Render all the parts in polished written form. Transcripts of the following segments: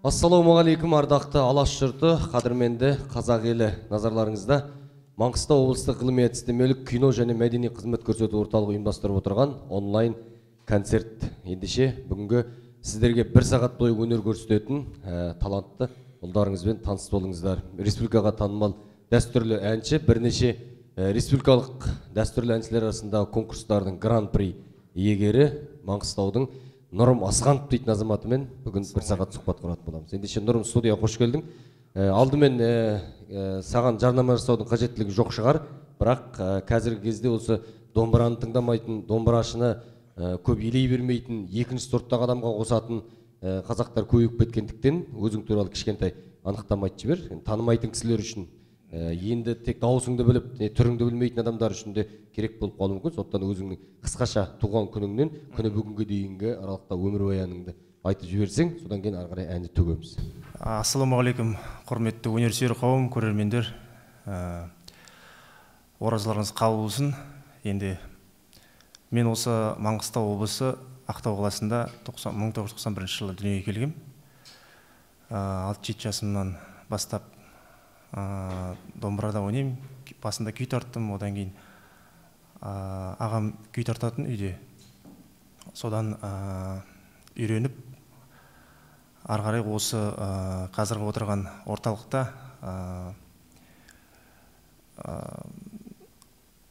Ассалаумағалейкум, ардақты Алаш жұрты, қадірменді қазақ елі, назарларыңызда Маңғыстау облыстық ғылыми әдістемелік кино және мәдени қызмет көрсету орталығы ұйымдастырып отырған онлайн концерт. Ендеше бүгінгі сіздерге бір сағат бойы өнер көрсететін талантты ұлдарыңызбен таныс болыңыздар. Республикаға танымал дәстүрлі әнші, бірнеше республикалық дәстүрлі әншілер арасындағы конкурстардың гран-при иегері Маңғыстаудың Нұрым Асханов дейтін азаматымен бүгін бір сағат сұхбат құратын боламыз. Ендеше Нұрым, студияға қош келдің. Алдымен саған жарнама жасаудың қажеттілігі жоқ шығар, бірақ қазіргі кезде осы домбыраны тыңдамайтын, домбырашыны көп елей бермейтін, екінші сорттағы адамға қосатын қазақтар көбейіп кеткендіктен өзің туралы кішкентай анықтама айтып жібер. Танымайтын кісілер үшін, енді тек дауысыңды біліп, түріңді білмейтін адамдар үшін де керек болып қалуы мүмкін. Сондықтан өзіңнің қысқаша туған күніңнен күні бүгінге дейінгі аралықта өмірбаяныңды айтып жіберсең, содан кейін ары қарай әнді төгеміз. Ассалаумағалейкум, құрметті өнерсүйер қауым, көрермендер. Оразаларыңыз қабыл болсын. Енді мен осы Маңғыстау облысы Ақтау қаласында 1991 жылы дүниеге келгем. 6-7 жасымнан бастап домбырада ойнаймын. Басында күй тарттым, одан кейін ағам күй тартатын үйде. Содан үйреніп, ары қарай осы қазіргі отырған орталықта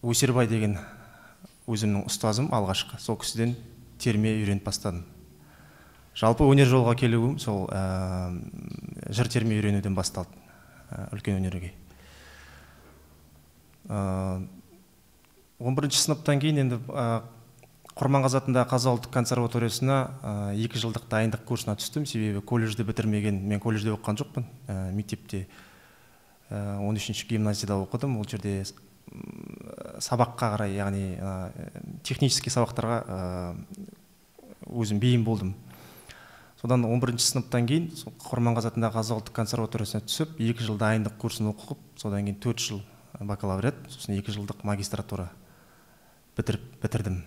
Өсербай деген өзімнің ұстазым алғашқы, сол кісіден терме үйреніп бастадым. Жалпы өнер жолға келуім сол жыр терме үйренуден басталды, үлкен өнерге. 11 сыныптан кейін енді Құрманғазы атындағы Қазақ ұлттық консерваториясына 2 жылдық дайындық курсына түстім. Себебі колледжді бітірмеген, мен колледжде оқыған жоқпын, мектепте 13-ші гимназияда оқыдым. Ол жерде сабаққа қарай, яғни технический сабақтарға өзім бейім болдым. Содан 11 сыныптан кейін Құрманғазы атындағы Қазақ ұлттық консерваториясына түсіп, 2 жыл дайындық курсын оқып, содан кейін 4 жыл бакалавриат, сосын 2 жылдық магистратура бітірдім.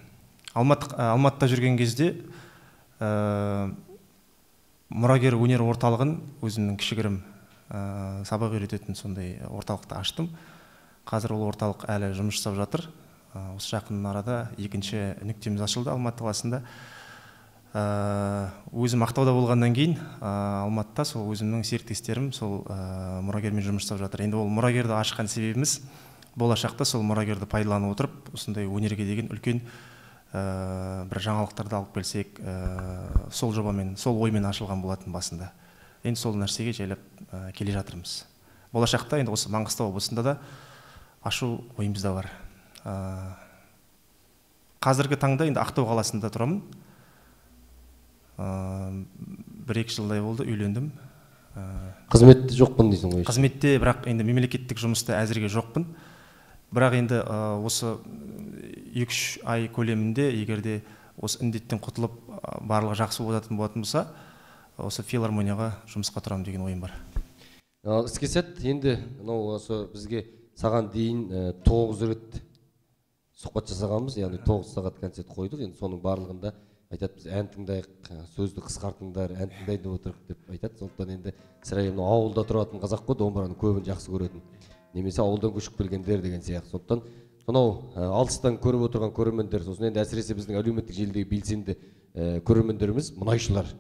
Алматыда жүрген кезде Мұрагер өнер орталығын өзімнің кішігірім сабақ үйрететін сондай орталықты аштым. Қазір ол орталық әлі жұмыс жасап жатыр. Осы жақын арада екінші нүктеміз ашылды Алматы қаласында. Өзім Ақтауда болғаннан кейін Алматыда сол өзімнің серіктестерім сол мұрагермен жұмыс жасап жатыр. Енді ол мұрагерді ашқан себебіміз болашақта сол мұрагерді пайдаланып отырып, осындай өнерге деген үлкен бір жаңалықтарды алып келсек, сол жобамен, сол оймен ашылған болатын басында. Енді сол нәрсеге жайлап келе жатырмыз. Болашақта енді осы Маңғыстау облысында да ашу ойымызда бар. Қазіргі таңда енді Ақтау қаласында тұрамын. 1-2 жылдай болды, үйлендім. Қызметте жоқпын дейсің ғой? Қызметте, бірақ енді мемлекеттік жұмыста әзірге жоқпын. Бірақ енді осы 2-3 ай көлемінде, егер де осы індеттен құтылып, барлығы жақсы болатын болса, осы филармонияға жұмысқа тұрамын деген ойым бар. Іске сәт, енді мынау осы бізге саған дейін 9 рет сұхбат жасағанбыз, яғни 9 сағат концерт қойдық. Енді соның барлығында айтады, біз ән тыңдайық, сөзді қысқартыңдар, ән тыңдайын деп отырық деп айтады. Сондықтан енді сірә мынау ауылда тұратын қазақ қой, домбыраның көбін жақсы көретін, немесе ауылдан көшіп келгендер деген сияқты. Сондықтан сонау алыстан көріп отырған көрермендер, сосын енді әсіресе біздің әлеуметтік желідегі белсенді көрермендеріміз мұнайшылар.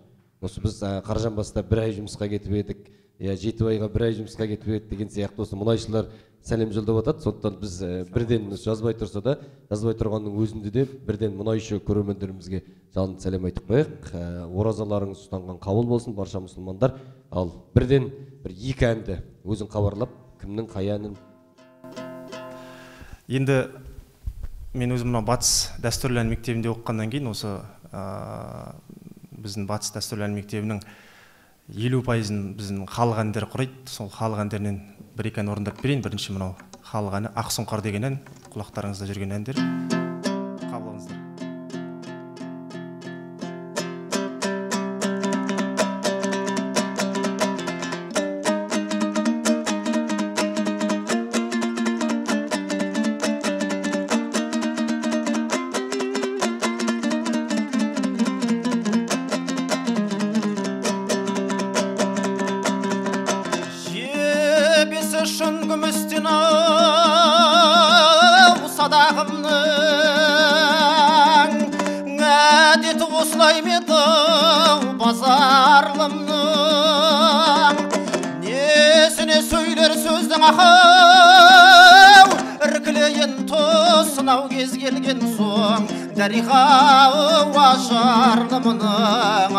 Осы біз Қаражанбаста бір ай жұмысқа кетіп едік, Жетібайға бір ай жұмысқа кетіп едік деген сияқты осы мұнайшылар сәлем жолдап жатады. Сондықтан біз бірден жазбай тұрса да, жазбай тұрғанның өзінде де бірден мұнайшы көрермендерімізге жалынды сәлем айтып қояйық. Оразаларыңыз ұстанған қабыл болсын, барша мұсылмандар. Ал бірден бір екі әнді өзің хабарлап, кімнің қай әнін? Енді мен өзім мына Батыс дәстүрлі ән мектебінде оқығаннан кейін осы біздің Батыс дәстүрлі ән мектебінің 50%-ын біздің халық әндері құрайды. Сол халық әндерінен бір екі ән орындап берейін. Бірінші мынау халық әні Ақ сұңқар деген ән, құлақтарыңызда жүрген әндер. Қабыл алыңыздар. Осылай ме еді базарлымның, несіне сөйлер сөздің ақау, іркілейін тұсынау кез келген соң, Дариға-ау ажарлымның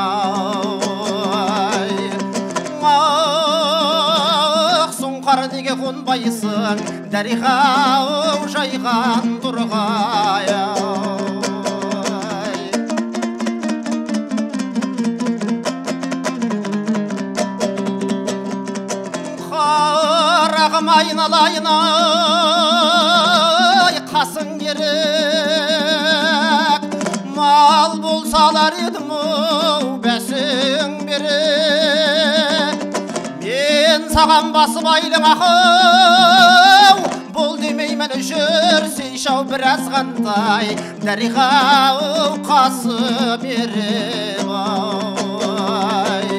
ай. Ақ сұңқар неге қонбайсың, Дариға-ау жайған тұрғай. Қарағым айналайын ай, қасың керек, мал болса алар едім ау бәсің берек. Мен саған басып айлың ақау, бол демеймін жүрсейші ау біраз қандай, Дариға-ау қасы берем ай.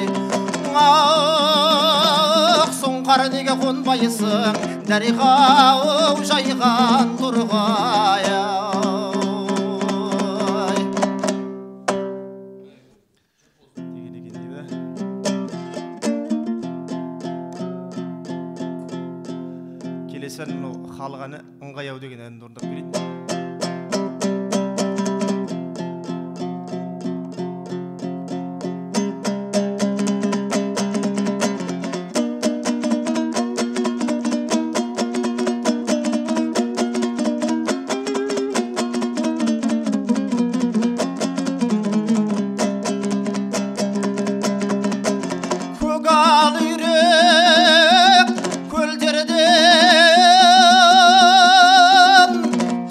Ақ сұңқар неге қонбайсың, Дариға-ау жайған тұрғай. Деген екен дейді. Келесі ән мынау халық әні Ыңғай ау деген әнді орындап берейін. Көкал үйрек көлдерден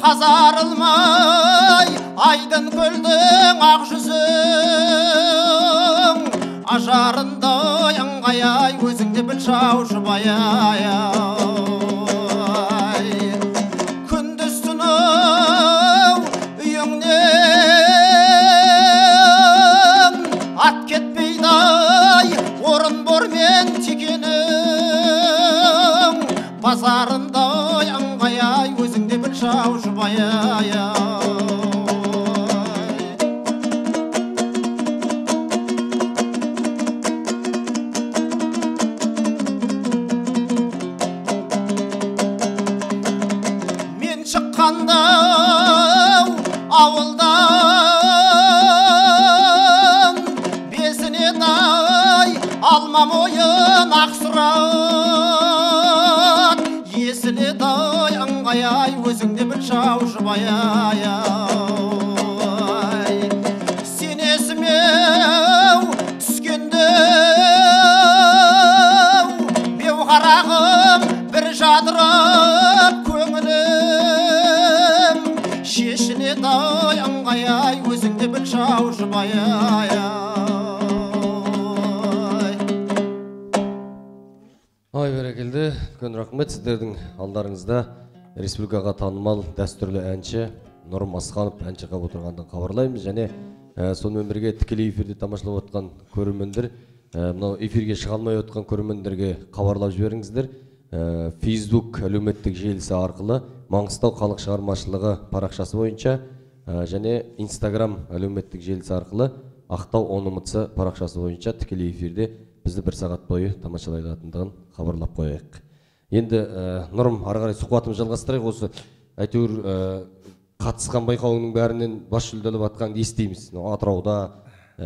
қазарылмай, айдын көлдің ақ жүзің ажарындай ыңғай ай, өзің де біл жау жұбай ай. Күндіз түні үйіңнен ат кетпейді ай, Орынбормен Текенің базарындай ыңғай ай, өзің де біл жау жұбай ай. Мен шыққанда ауылдан бесінен ай, алма мойын ақ сұрат, есіле дай ыңғай ай, өзің де біл жау жұбай ай. Сен есіме түскенде беу қарағым бір жадырап көңілім, шешіледі ай ыңғай ай, өзің де біл жау жұбай ай. Ай, бәрекелді, үлкен рахмет. Сіздердің алдарыңызда республикаға танымал дәстүрлі әнші Нұрым Асқанов ән шырқап отырғандығын хабарлаймыз. Және сонымен бірге тікелей эфирде тамашалап отқан көрермендер, мынау эфирге шыға алмай отқан көрермендерге хабарлап жіберіңіздер. Facebook әлеуметтік желісі арқылы Маңғыстау халық шығармашылығы парақшасы бойынша, және Instagram әлеуметтік желісі арқылы Ақтау ОНМЦ парақшасы бойынша тікелей эфирде бізді бір сағат бойы тамашалай алатындығын хабарлап қояйық. Енді Нұрым, ары қарай сұхбатымызды жалғастырайық. Осы әйтеуір қатысқан байқауының бәрінен бас жүлде алып жатқанды естиміз. Мынау Атырауда,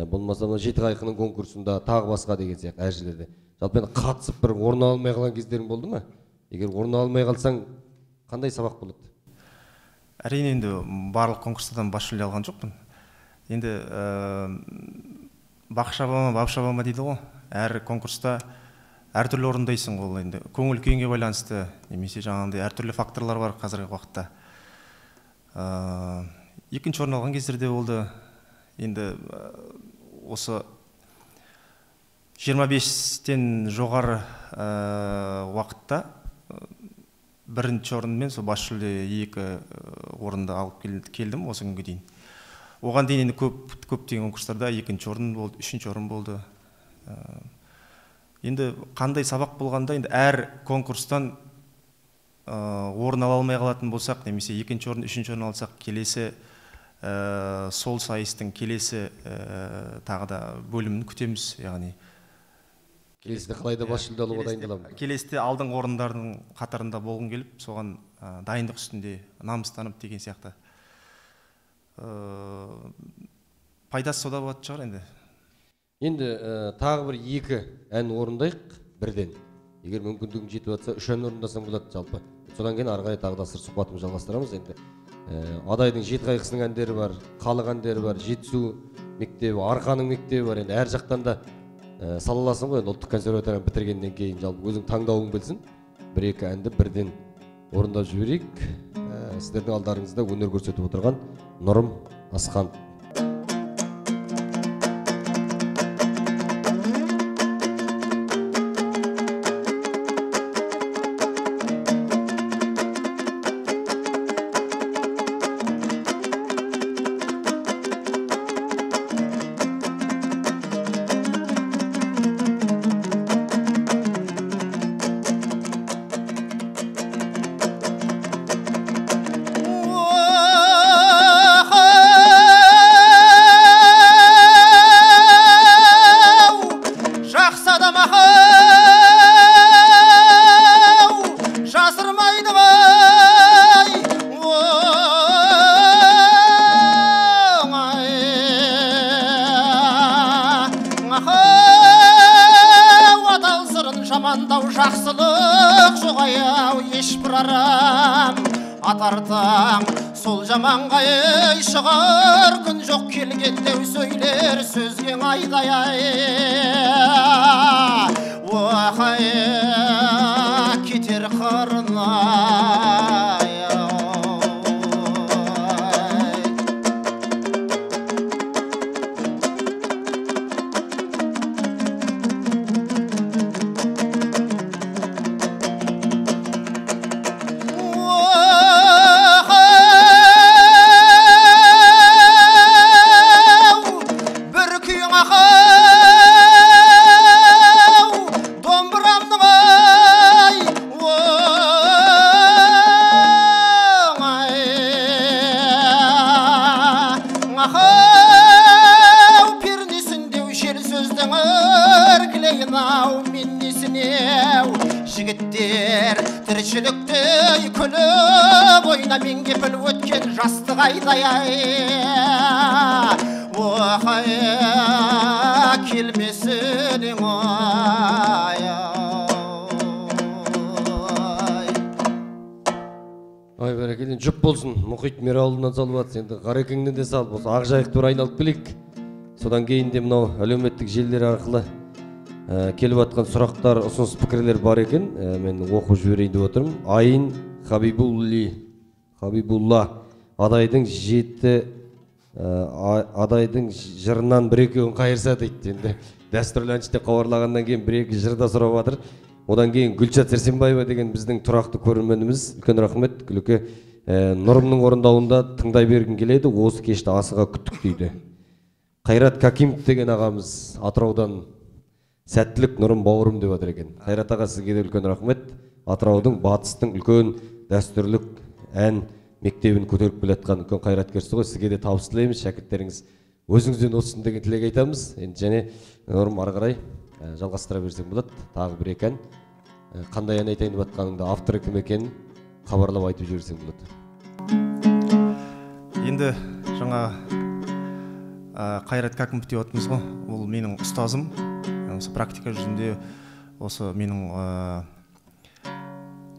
болмаса мына Жеті қайқының конкурсында, тағы басқа деген сияқты әр жерлерде. Жалпы енді қатысып бір орын ала алмай қалған кездерің болды ма? Егер орын ала алмай қалсаң, қандай сабақ болады? Әрине, енді барлық конкурстардан бас жүлде алған жоқпын. Енді бақ шаба ма, бап шаба ма дейді ғой. Әр конкурста әртүрлі орындайсың ол енді. Көңіл күйіңе байланысты, немесе жаңағындай әртүрлі факторлар бар қазіргі уақытта. Екінші орын алған кездерде болды. Енді осы 25-тен жоғары уақытта бірінші орынмен сол бас жүлде екі орынды алып келдім осы күнге дейін. Оған дейін енді көптеген конкурстарда екінші орын болды, үшінші орын болды. Енді қандай сабақ болғанда, енді әр конкурстан орын ала алмай қалатын болсақ, немесе екінші орын, үшінші орын алсақ, келесі Сол сайыстың келесі тағы да бөлімін күтеміз, яғни келесіде қалай да бас жүлде алуға дайындаламын. Келесіде алдыңғы орындардың қатарында болғым келіп, соған дайындық үстінде намыстанып деген сияқты. Пайдасы сода болатын шығар енді. Енді тағы бір 2 ән орындайық бірден. Егер мүмкіндігің жетіп жатса, 3 ән орындасаң болады жалпы. Содан кейін ары қарай тағы да сыр сұхбатымызды жалғастырамыз. Енді Адайдың жеті қайғысының әндері бар, халық әндері бар, Жетісу мектебі, Арқаның мектебі бар. Енді әр жақтан да сала аласың ғой. Енді ұлттық консерваторияны бітіргеннен кейін жалпы өзің таңдауың білсін. 1-2 әнді бірден орындап жіберейік. Сіздердің алдарыңызда өнер көрсетіп отырған Нұрым Асхан. Ай, бәрекелді, жұп болсын. Мұхит Мералынан салып жатсың, енді Қарекеңнен де салып, осы Ақжайық тура айналып келейік. Содан кейін де мынау әлеуметтік желілер арқылы келіп жатқан сұрақтар, ұсыныс пікірлер бар екен. Мен оқып жіберейін деп отырмын. Айын Хабибулла Адайдың жеті Адайдың жырынан бір-екеуін қайырса дейді. Енді дәстүрлі әнші деп хабарлағаннан кейін бір-екі жыр да сұрап жатыр. Одан кейін Гүлшат Сәрсенбаева деген біздің тұрақты көрерменіміз, үлкен рахмет. Гүлке, Нұрымның орындауында тыңдай бергім келеді, осы кешті асыға күттік дейді. Қайрат Какимов деген ағамыз Атыраудан сәттілік Нұрым бауырым деп жатыр екен. Қайрат аға, сізге де үлкен рахмет. Атыраудың, батыстың үлкен дәстүрлік ән мектебін көтеріп келе жатқан үлкен қайраткерсіз ғой. Сізге де табыс тілейміз, шәкірттеріңіз өзіңізден озсын деген тілек айтамыз. Енді және Нұрым ары қарай жалғастыра берсең болады. Тағы бір екі ән. Қандай ән айтайын деп жатқаныңды, авторы кім екенін хабарлап айтып жіберсең болады. Енді жаңа Қайрат Кәкімов деп отырмыз ғой, ол менің ұстазым. Осы практика жүзінде осы менің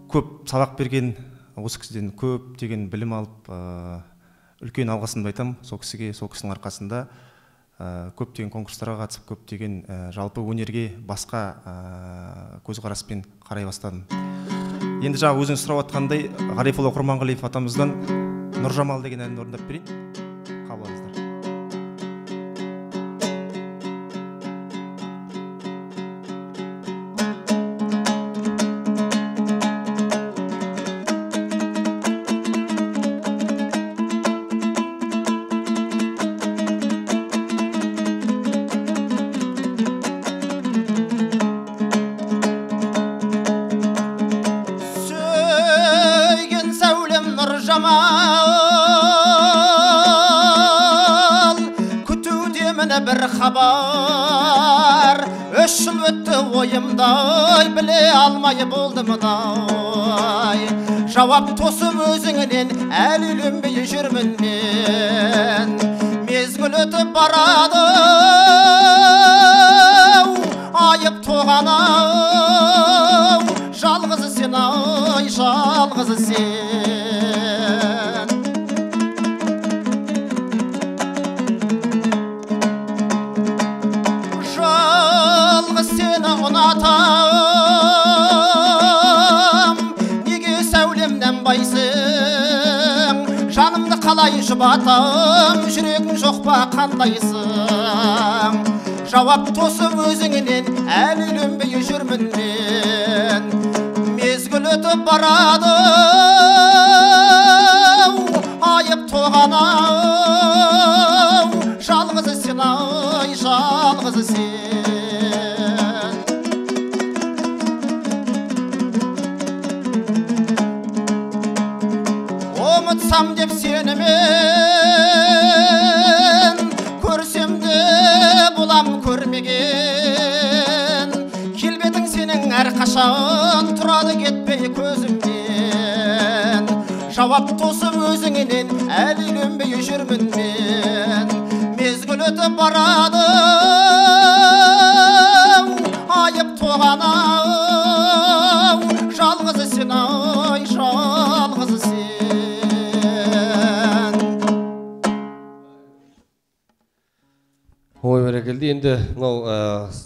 көп сабақ берген, осы кісіден көптеген білім алып, үлкен алғысымды айтамын сол кісіге. Сол кісінің арқасында көптеген конкурстарға қатысып, көптеген жалпы өнерге басқа көзқараспен қарай бастадым. Енді жаңа өзіңіз сұрап жатқандай, Ғарифолла Құрманғалиев атамыздан Нұржамал деген әнін орындап берейін. Қабыл алыңыздар. Сәулем Нұржамал. бір хабар. 3 жыл өтті ойымдай, біле алмай болдым дай. Жауап тосып өзіңнен, әлі үйленбей жүрмін мен. Мезгіл өтіп барады, айып тоған ау, жалғыз сен ай, жалғыз сен. Жалғыз сені ұнатам, неге сәулемнен байсың? Жанымды қалай жұбатам, жүрегің жоқ па қандайсың? Жауап тосып өзіңнен, әлі үйленбей жүрмін мен. Мезгіл өтіп барады, айып тоған ау, жалғыз сен ай, жалғыз сен. Ұмытсам деп сені мен, көрсем де болам көрмеген. Келбетің сенің әрқашан тұрады кетпей көзімнен. Жауап тосып өзіңнен, әлі үйленбей жүрмін мен. Мезгіл өтіп барады, айып тоған ау, жалғыз сен ай, жалғыз сен. Ой, бәрекелді. Енді мынау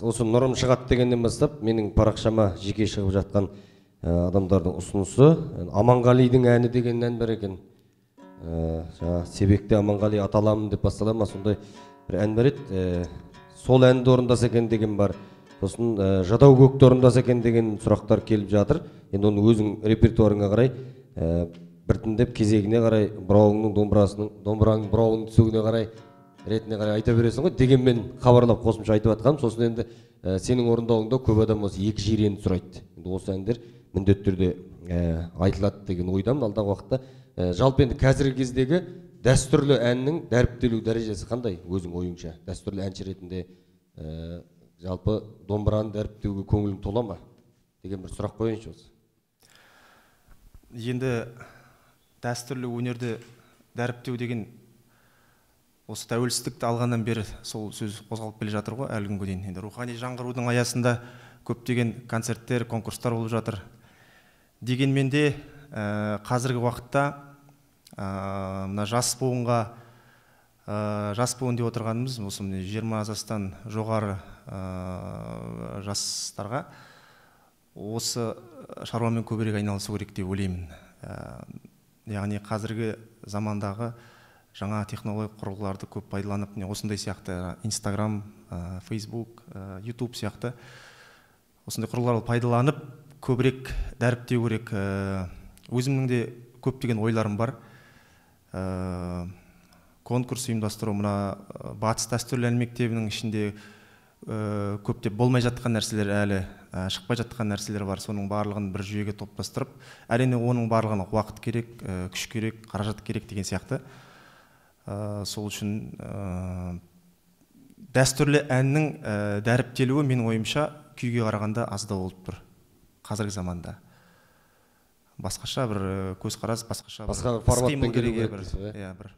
осы Нұрым шығады дегеннен бастап менің парақшама жеке шығып жатқан адамдардың ұсынысы Аманғалидың әні деген ән бар екен. Жаңа Себекте Аманғали аталамын деп бастала ма, сондай бір ән бар еді. Сол әнді орындаса екен деген бар. Сосын Жадау көкті орындаса екен деген сұрақтар келіп жатыр. Енді оны өзің репертуарыңа қарай біртіндеп кезегіне қарай, бұрауыңның домбырасының, домбыраның бұрауының түсуіне қарай, ретіне қарай айта бересің ғой. Дегенмен хабарлап қосымша айтып жатқаным. Сосын енді сенің орындауыңда көп адам осы екі жиренді сұрайды. Енді осы әндер міндетті түрде айтылады деген ойдамын алдағы уақытта. Жалпы енді қазіргі кездегі дәстүрлі әннің дәріптелу дәрежесі қандай өзің ойыңша? Дәстүрлі әнші ретінде жалпы домбыраны дәріптеуге көңілің тола ма деген бір сұрақ қояйыншы осы. Енді дәстүрлі өнерді дәріптеу деген осы тәуелсіздікті алғаннан бері сол сөз қозғалып келе жатыр ғой әлі күнге дейін. Енді рухани жаңғырудың аясында көптеген концерттер, конкурстар болып жатыр. Дегенмен де қазіргі уақытта мына жас буынға, жас буын деп отырғанымыз осы міне 20 жастан жоғары жастарға осы шаруамен көбірек айналысу керек деп ойлаймын. Яғни қазіргі замандағы жаңа технологиялық құрылғыларды көп пайдаланып, міне осындай сияқты Инстаграм, Фейсбук, Ютуб сияқты осындай құрылғыларды пайдаланып көбірек дәріптеу керек. Өзімнің де көптеген ойларым бар. Конкурс ұйымдастыру, мына Батыс дәстүрлі ән мектебінің ішінде көптеп болмай жатқан нәрселер, әлі шықпай жатқан нәрселер бар. Соның барлығын бір жүйеге топтастырып, әрине оның барлығына уақыт керек, күш керек, қаражат керек деген сияқты. Сол үшін дәстүрлі әннің дәріптелуі менің ойымша күйге қарағанда аздау болып тұр қазіргі заманда. Басқаша бір көзқарас, басқаша бір форматпен келу керек дейсіз, иә, бір.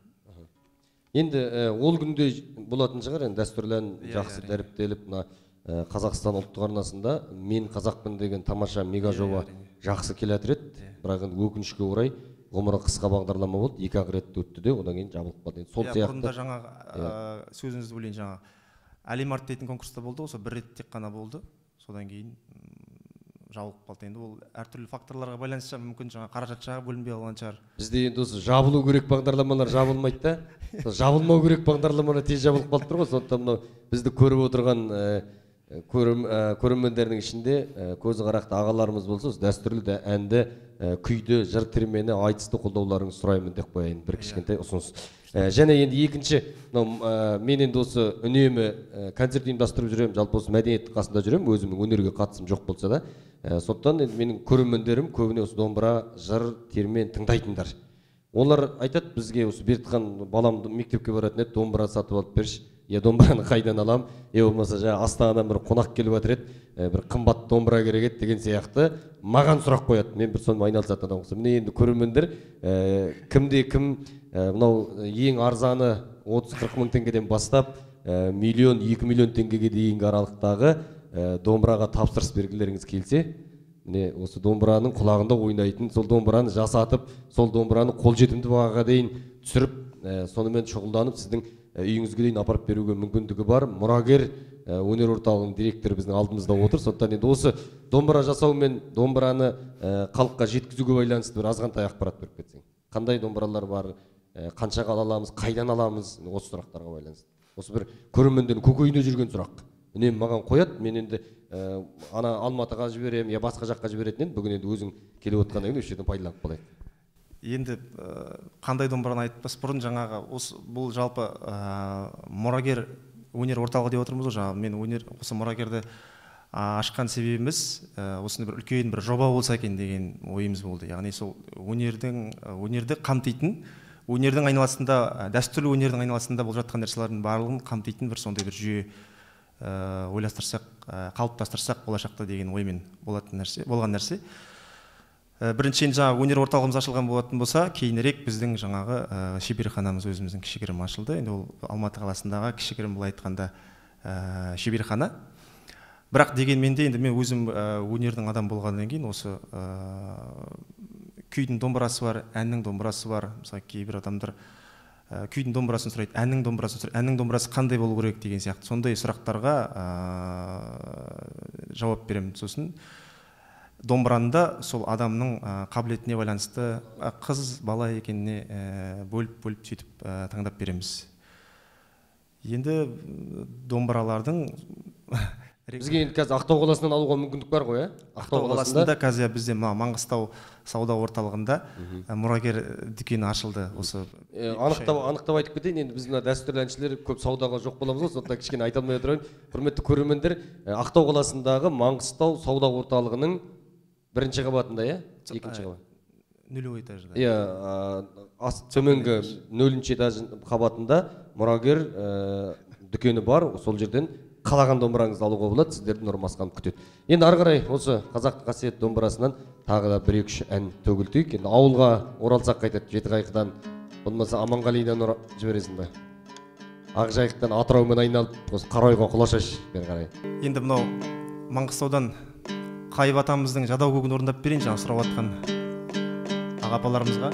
Енді ол күнде болатын шығар, енді дәстүрлі ән жақсы дәріптеліп, мына Қазақстан ұлттық арнасында «Мен қазақпын» деген тамаша мега жоба жақсы келе жатыр еді. Бірақ енді өкінішке орай ғұмыры қысқа бағдарлама болды, 2-ақ рет өтті де, одан кейін жабылып қалды. Енді сол сияқты. Бұрында жаңа сөзіңізді бөлейін, жаңа Әлем арт дейтін конкурста болды, осы бір рет тек қана болды, содан кейін жабылып қалды. Енді ол әртүрлі факторларға байланысты мүмкін жаңа қаражат жағы бөлінбей қалған шығар. Бізде енді осы жабылу керек бағдарламалар жабылмайды да, жабылмау керек бағдарламалар тез жабылып қалып тұр ғой. Сондықтан мынау бізді көріп отырған көрермендердің ішінде көзі қарақты ағаларымыз болса, осы дәстүрлі әнді, күйді, жыр термені, айтысты қолдауларыңызды сұраймын деп қояйын, бір кішкентай ұсыныс. Және енді екінші, мынау мен енді осы үнемі концерт ұйымдастырып жүремін, жалпы осы мәдениеттің қасында жүремін, өзімнің өнерге қатысым жоқ болса да. Сондықтан енді менің көрермендерім көбіне осы домбыра, жыр, термен тыңдайтындар. Олар айтады бізге, осы Бертхан балам мектепке баратын еді, домбыра сатып алып берші, Я домбыраны қайдан алам, я болмаса жаңа Астанадан бір қонақ келіп жатыр еді, бір қымбат домбыра керек еді деген сияқты маған сұрақ қояды. Мен бір сонымен айналысатын адам болсам. Міне енді көрермендер, кімде кім мынау ең арзаны 30-40 мың теңгеден бастап миллион, 2 миллион теңгеге дейінгі аралықтағы домбыраға тапсырыс бергілеріңіз келсе, міне осы домбыраның құлағында ойнайтын, сол домбыраны жасатып, сол домбыраны қолжетімді бағаға дейін түсіріп, сонымен шұғылданып сіздің үйіңізге дейін апарып беруге мүмкіндігі бар. Мұрагер өнер орталығының директоры біздің алдымызда отыр. Сондықтан енді осы домбыра жасау мен домбыраны халыққа жеткізуге байланысты бір азғантай ақпарат беріп кетсең. Қандай домбыралар бар, қаншаға ала аламыз, қайдан аламыз, осы сұрақтарға байланысты. Осы бір көрермендердің көкейінде жүрген сұрақ. Үнемі маған қояды, мен енді ана Алматыға жіберемін, я басқа жаққа жіберетін едім. Бүгін енді өзің келіп отқаннан кейін осы жерден пайдаланып қалайық. Енді қандай домбыраны айтпас бұрын жаңағы осы бұл жалпы мұрагер өнер орталығы деп отырмыз ғой. Жаңағы мен өнер осы мұрагерді ашқан себебіміз осындай бір үлкен бір жоба болса екен деген ойымыз болды. Яғни сол өнерді қамтитын, өнердің айналасында, дәстүрлі өнердің айналасында болып жатқан нәрселердің барлығын қамтитын бір сондай бір жүйе ойластырсақ, қалыптастырсақ болашақта деген оймен болатын нәрсе, болған нәрсе. Бірінші енді жаңағы өнер орталығымыз ашылған болатын болса, кейінірек біздің жаңағы шеберханамыз өзіміздің кішігірім ашылды. Енді ол Алматы қаласындағы кішігірім былай айтқанда шеберхана. Бірақ дегенмен де енді мен өзім өнердің адам болғаннан кейін осы күйдің домбырасы бар, әннің домбырасы бар. Мысалы кейбір адамдар күйдің домбырасын сұрайды, әннің домбырасын сұрайды, әннің домбырасы қандай болу керек деген сияқты сондай сұрақтарға жауап беремін. Сосын домбыраны да сол адамның қабілетіне байланысты қыз бала екеніне бөліп-бөліп сөйтіп таңдап береміз. Енді домбыралардың бізге енді қазір Ақтау қаласынан алуға мүмкіндік бар ғой, ә? Ақтау қаласында қазір бізде Маңғыстау сауда орталығында мұрагер дүкені ашылды. Осы анықтап айтып кетейін, енді біз мына дәстүрлі әншілер көп саудаға жоқ боламыз ғой, сондықтан кішкене айта алмай отырайын. Құрметті көрермендер, Ақтау қаласындағы Маңғыстау сауда орталығының бірінші қабатында, иә? Екінші қабат. Нулевой этажда. Иә, төменгі нөлінші этаж қабатында мұрагер дүкені бар, сол жерден қалаған домбыраңызды алуға болады, сіздерді Нұрмасхан күтеді. Енді ары қарай осы қазақ қасиет домбырасынан тағы да бір екі үш ән төгілтейік. Енді ауылға оралсақ қайтады, Жетіқайқыдан, болмаса Аманғалидан жібересің бе? Ақжайықтан Атыраумен айналып, осы Қаройға құлаш бері қарай. Енді мынау Маңғыстаудан Қайып атамыздың жадау көгін орындап берейін, жаңа сұрап жатқан аға апаларымызға.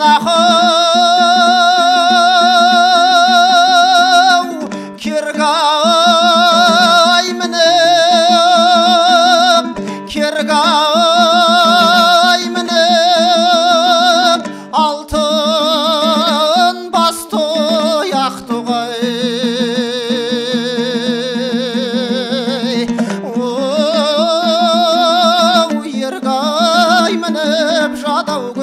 Ахау Кергай мініп, Кергай мініп, алтын басты ақтоғай. Оу, Ергай мініп жадау көк,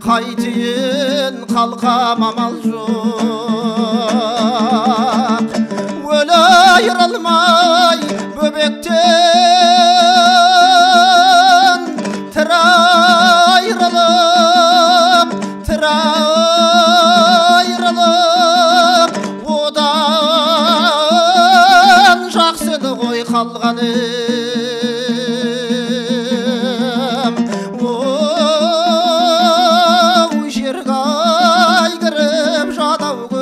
қайтейін қалқам, амал жоқ. Өлі айырылмай бөбектен, тірі айырылып, тірі айырылып, одан жақсы еді ғой қалған ем. Оу, Жергай кіріп жадау көк,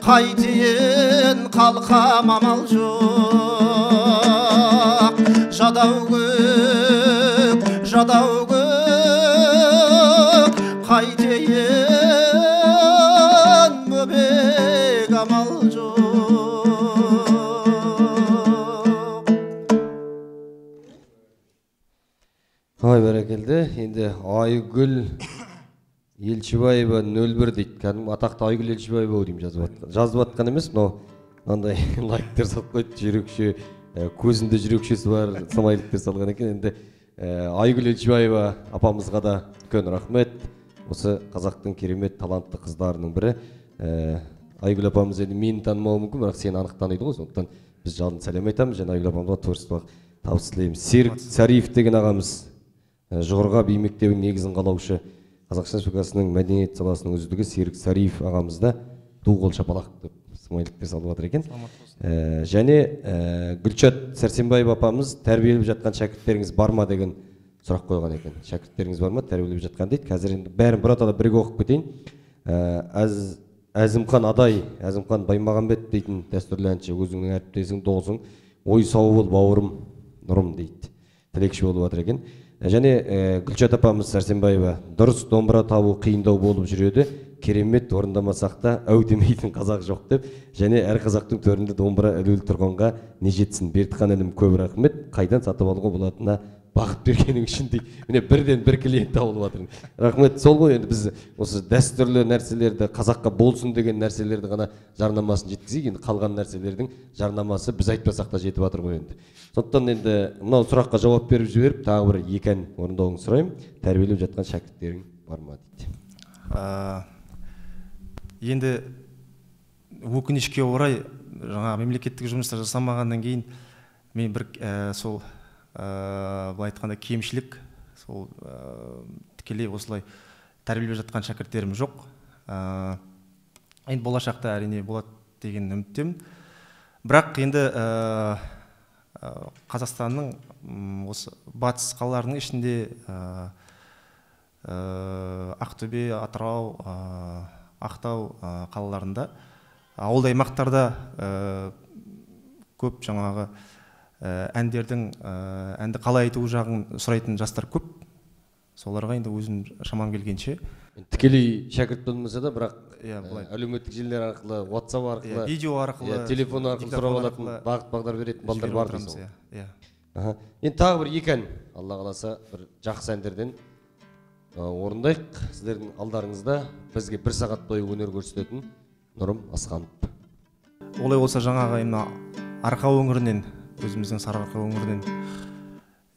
қайтейін қалқам, амал жоқ. Жадау көк, жадау көк, қайтейін бөбек, амал жоқ. Ой, бәрекелді. Енді Айгүл Елшібаева 01 дейді. Кәдімгі атақты Айгүл Елшібаева ау деймін жазып жатқан. Жазып жатқан емес, мынау мынандай лайктер салып қойды, жүрекше, көзінде жүрекшесі бар смайликтер салған екен. Енді Айгүл Елшібаева апамызға да үлкен рахмет. Осы қазақтың керемет талантты қыздарының бірі. Айгүл апамыз енді мені танымауы мүмкін, бірақ сені анық таниды ғой. Сондықтан біз жалынды сәлем айтамыз және Айгүл апамызға творчестволық табыс тілейміз. Серік Сариев деген ағамыз, Жоғарғы би мектебінің негізін қалаушы, Қазақстан Республикасының мәдениет саласының үздігі Серік Сариев ағамыз да ду қол шапалақ деп смайликтер салып жатыр екен. Және Гүлшат Сәрсенбаева апамыз тәрбиелеп жатқан шәкірттеріңіз бар ма деген сұрақ қойған екен. Шәкірттеріңіз бар ма тәрбиелеп жатқан дейді. Қазір енді бәрін біратала бірге оқып кетейін. Әзімхан Адай, Әзімхан Баймағамбет дейтін дәстүрлі әнші, өзіңнің әріптесің, досың, ой сау бол бауырым Нұрым дейді. Тілекші болып жатыр екен. Және Гүлшат апамыз Сәрсенбаева, дұрыс домбыра табу қиындау болып жүреді, керемет орындамасақ та әу демейтін қазақ жоқ деп, және әр қазақтың төрінде домбыра ілулі тұрғанға не жетсін. Бертіхан інім, көп рахмет, қайдан сатып алуға болатынына бағыт бергенің үшін дейді. Міне бірден бір клиент табылып жатыр. Рахмет, сол ғой енді біз осы дәстүрлі нәрселерді, қазаққа болсын деген нәрселерді ғана жарнамасын жеткізейік. Енді қалған нәрселердің жарнамасы біз айтпасақ та жетіп жатыр ғой енді. Сондықтан енді мынау сұраққа жауап беріп жіберіп, тағы бір екі ән орындауыңды сұраймын. Тәрбиелеп жатқан шәкірттерің бар ма дейді. Енді өкінішке орай жаңа мемлекеттік жұмыстар жасамағаннан кейін мен бір сол былай айтқанда кемшілік, сол тікелей осылай тәрбиелеп жатқан шәкірттерім жоқ. Енді болашақта әрине болады деген үміттемін. Бірақ енді Қазақстанның осы батыс қалаларының ішінде Ақтөбе, Атырау, Ақтау қалаларында, ауылды аймақтарда көп жаңағы әндердің әнді қалай айту жағын сұрайтын жастар көп. Соларға енді өзім шамам келгенше. Тікелей шәкірт болмаса да, бірақ Иә, былай. Әлеуметтік желілер арқылы, WhatsApp арқылы, Иә, видео арқылы, телефон арқылы диктофон сұрап алатын, арқылы бағыт бағдар беретін балдар жіберіп бар отырамыз, дейсің ғой. Иә, иә. Енді тағы бір екі ән, Алла қаласа, бір жақсы әндерден орындайық. Сіздердің алдарыңызда бізге бір сағат бойы өнер көрсететін Нұрым Асханов. Олай болса жаңағы мына Арқа өңірінен, өзіміздің Сарыарқа өңірінен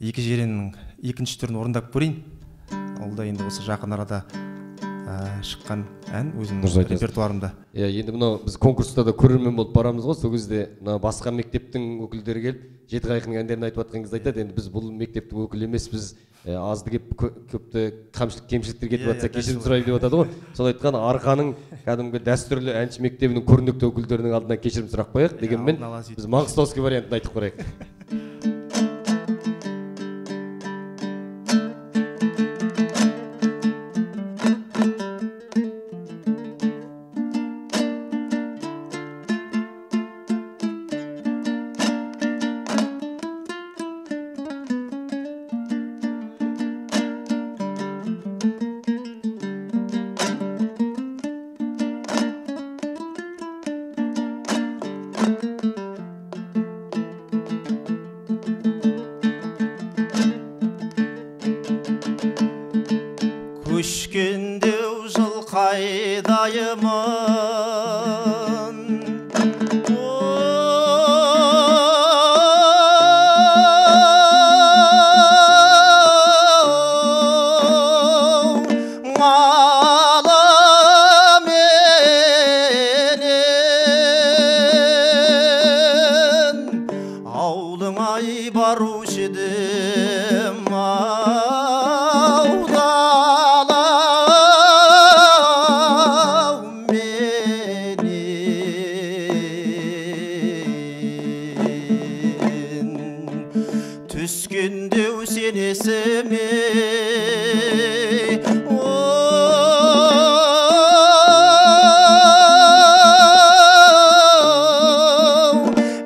екі жереннің екінші түрін орындап көрейін. Ол да енді осы жақын арада шыққан ән өзімнің Дұрыс айтасыз. репертуарымда. Иә, енді мынау біз конкурста да көрермен болып барамыз ғой, сол кезде мына басқа мектептің өкілдері келіп жеті қайқының әндерін айтып жатқан кезде айтады, енді біз бұл мектептің өкілі емеспіз, азды кеп көпті кемшіліктер кетіп жатса кешірім сұраймын деп жатады ғой. Сол айтқан Арқаның кәдімгі дәстүрлі әнші мектебінің көрнекті өкілдерінің алдынан кешірім сұрап қояйық. Дегенмен Алдын ала сөйтіп. біз маңғыстауский вариантын айтып көрейік. Шайдайымын. Малыменен аулыңа барушы едім, түскендеу сен есіме.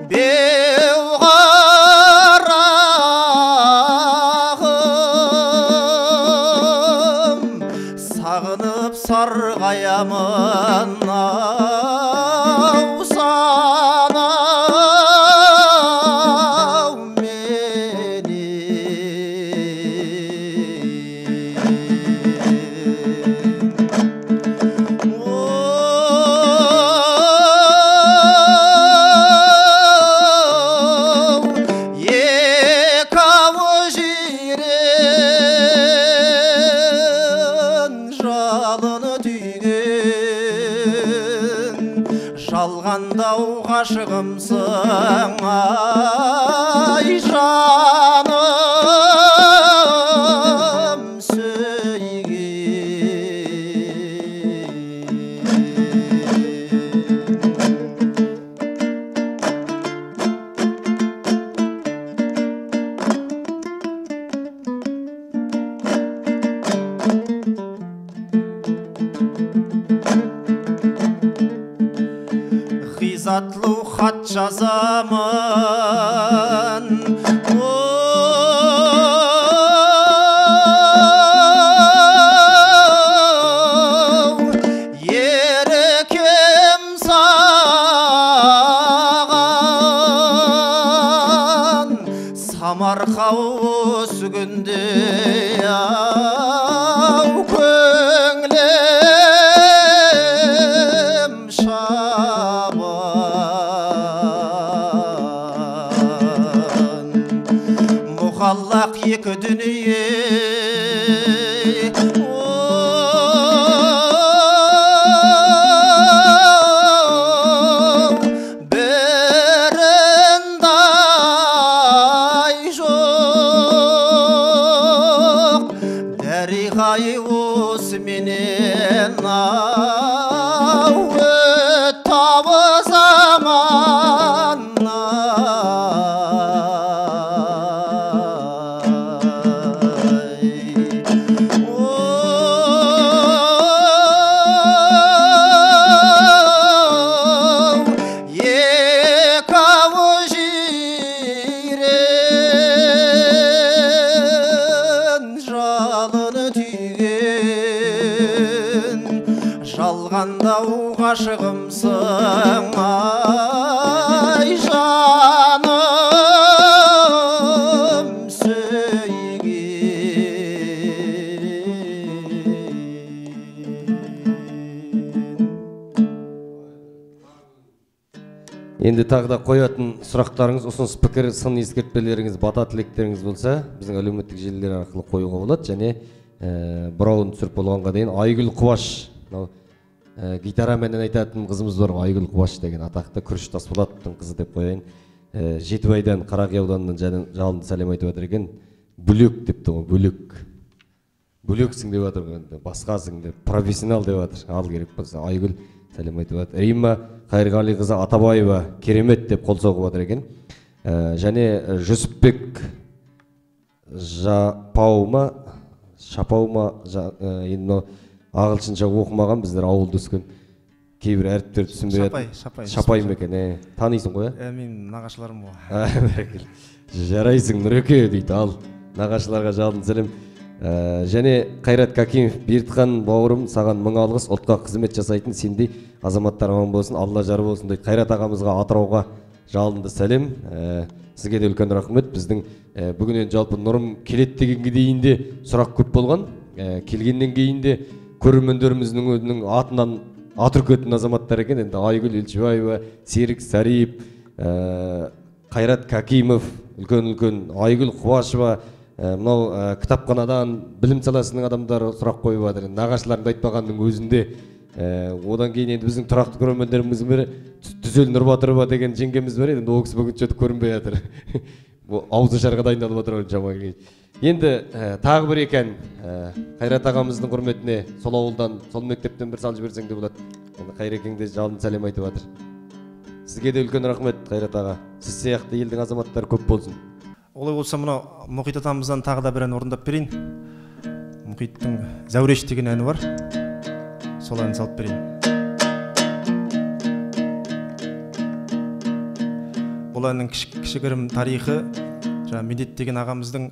Беу қарағым, сағынып сарғаямын, ау санау мені. Екі ауыз жирен жалыны түйген, жалғандау ғашығымсың, ай жаным сүйген. Ғизатлы хат жазамын, еркем саған, Самарқау осы күнде ау көңілім шабан. Мұғаллақ екі дүние, біріндай жоқ, дариғай осыменен ау өтті заман. Екі ауыз жирен жалыны түйген, жалғандау ғашығымсың, ай жаным сүйген. Енді тағы да қоятын сұрақтарыңыз, ұсыныс пікір, сын ескертпелеріңіз, бата тілектеріңіз болса, біздің әлеуметтік желілер арқылы қоюға болады. Және бұрауын түсіріп болғанға дейін Айгүл Қуаш, мынау гитараменен айтатын қызымыз бар ғой, Айгүл Қуаш деген атақты Күріш Тасболатовтың қызы деп қояйын. Жетібайдан, Қарақия ауданынан жалынды сәлем айтып жатыр екен. Бөлек депті ғой, бөлек. Бөлексің деп жатыр ғой енді, басқасың деп, профессионал деп жатыр. Ал керек болса Айгүл сәлем айтып жатыр. Римма Қайырғалиқызы Атабаева керемет деп қол соғып жатыр екен. Және Жүсіпбек Жапаума, Шапаума, енді мынау ағылшынша оқымаған, біздер ауылда өскен кейбір әріптер түсінбей Шапай, жатыр. Шапай. Шапай ма екен, танисың ғой, ә? Мен нағашыларым ғой. Бәрекелді. Жарайсың, Нұреке дейді. Ал нағашыларға жалынды сәлем. Және Қайрат Какимов, Бертхан бауырым, саған мың алғыс, ұлтқа қызмет жасайтын сендей азаматтар аман болсын, Алла жар болсын дейді. Қайрат ағамызға Атырауға жалынды сәлем. Сізге де үлкен рахмет. Біздің бүгін енді жалпы Нұрым келеді дегенге дейін де сұрақ көп болған. Келгеннен кейін де көрермендеріміздің өзінің атынан ат үркетін азаматтар екен. Енді Айгүл Елшібаева, Серік Сариев, Қайрат Кәкимов, үлкен-үлкен Айгүл Қуашева, мынау кітапханадан білім саласының адамдары сұрақ қойып жатыр. Нағашыларымды айтпағанның өзінде. Одан кейін енді біздің тұрақты көрермендеріміздің бірі Түзел Нұрбатырова деген жеңгеміз бар еді. Енді ол кісі бүгін что-то көрінбей жатыр. Ауызашарға дайындалып отыр жаман. Енді тағы бір екен Қайрат ағамыздың құрметіне сол ауылдан, сол мектептен бір салып жіберсең де болады. Енді Қайрекең де жалынды сәлем айтып жатыр. Сізге де үлкен рахмет, Қайрат аға. Сіз сияқты елдің азаматтары көп болсын. Олай болса мынау Мұхит атамыздан тағы да бір ән орындап берейін. Мұхиттың Зәуреш деген әні бар. Сол әнін салып берейін. Бұл әннің кішігірім тарихы, жаңа Медет деген ағамыздың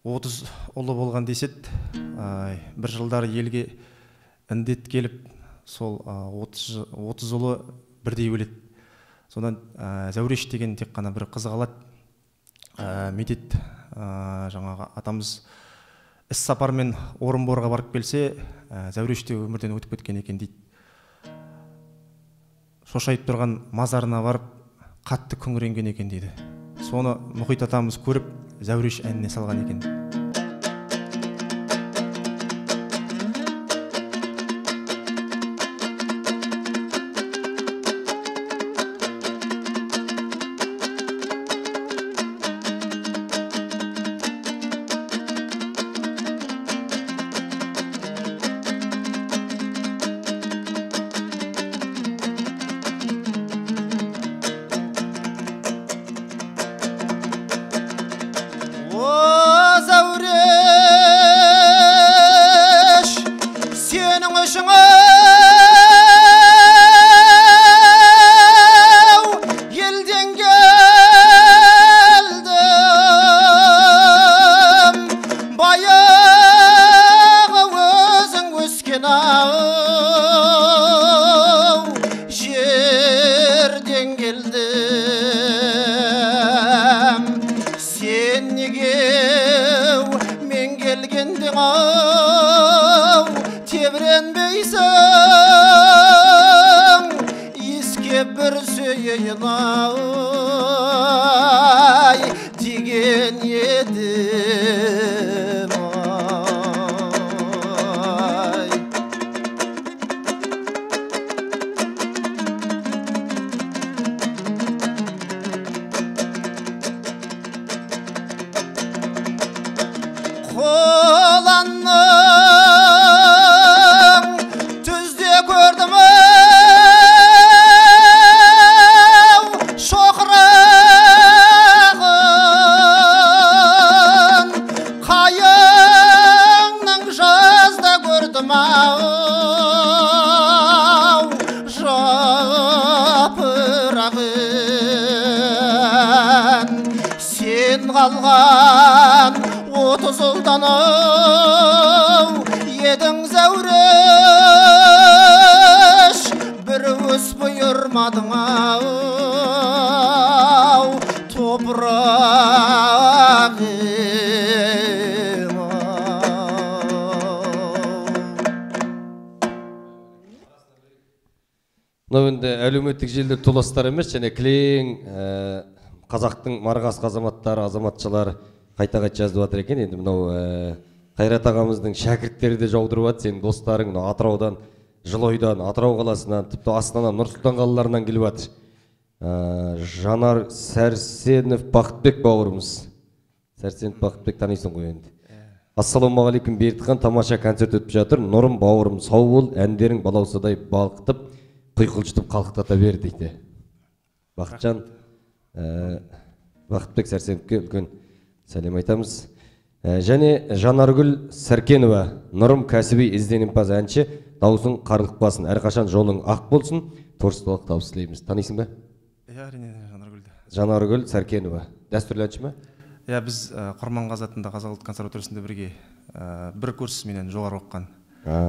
30 ұлы болған деседі. Бір жылдары елге індет келіп, сол 30 ұлы бірдей өледі. Содан Зәуреш деген тек қана бір қызы қалады. Медет жаңағы атамыз іс сапармен Орынборға барып келсе, Зәуреш те өмірден өтіп кеткен екен дейді. Шошайып тұрған мазарына барып қатты күңіренген екен дейді. Соны Мұхит атамыз көріп, Зәуреш әніне салған екен. Әлеуметтік желілер толастар емес, және кілең қазақтың марғасқа азаматтары, азаматшалары қайта-қайта жазып жатыр екен. Енді мынау Қайрат ағамыздың шәкірттері де жаудырып жатыр. Сенің достарың мынау Атыраудан, Жылойдан, Атырау қаласынан, тіпті Астана, Нұр-Сұлтан қалаларынан келіп жатыр. Жанар Сәрсенов Бақытбек бауырымыз. Сәрсенов Бақытбек танисың ғой енді. Ассалаумағалейкум, Бердіхан, тамаша концерт өтіп жатыр. Нұрым бауырым, сау бол, әндерің балаусадай балқытып, құйқылжытып қалықтата бер дейді. Бақытжан, Бақытбек Сәрсеновке үлкен сәлем айтамыз. Және Жанаргүл Сәркенова, Нұрым кәсіби ізденімпаз әнші, дауысың қарлықпасын, әрқашан жолың ақ болсын, творчестволық табыс тілейміз. Танисың ба? Иә, әрине, Жанаргүлді. Жанаргүл Сәркенова, дәстүрлі әнші ме? Иә, біз Құрманғазы атындағы Қазақ ұлттық консерваториясында бірге бір курс менен жоғары оқыған.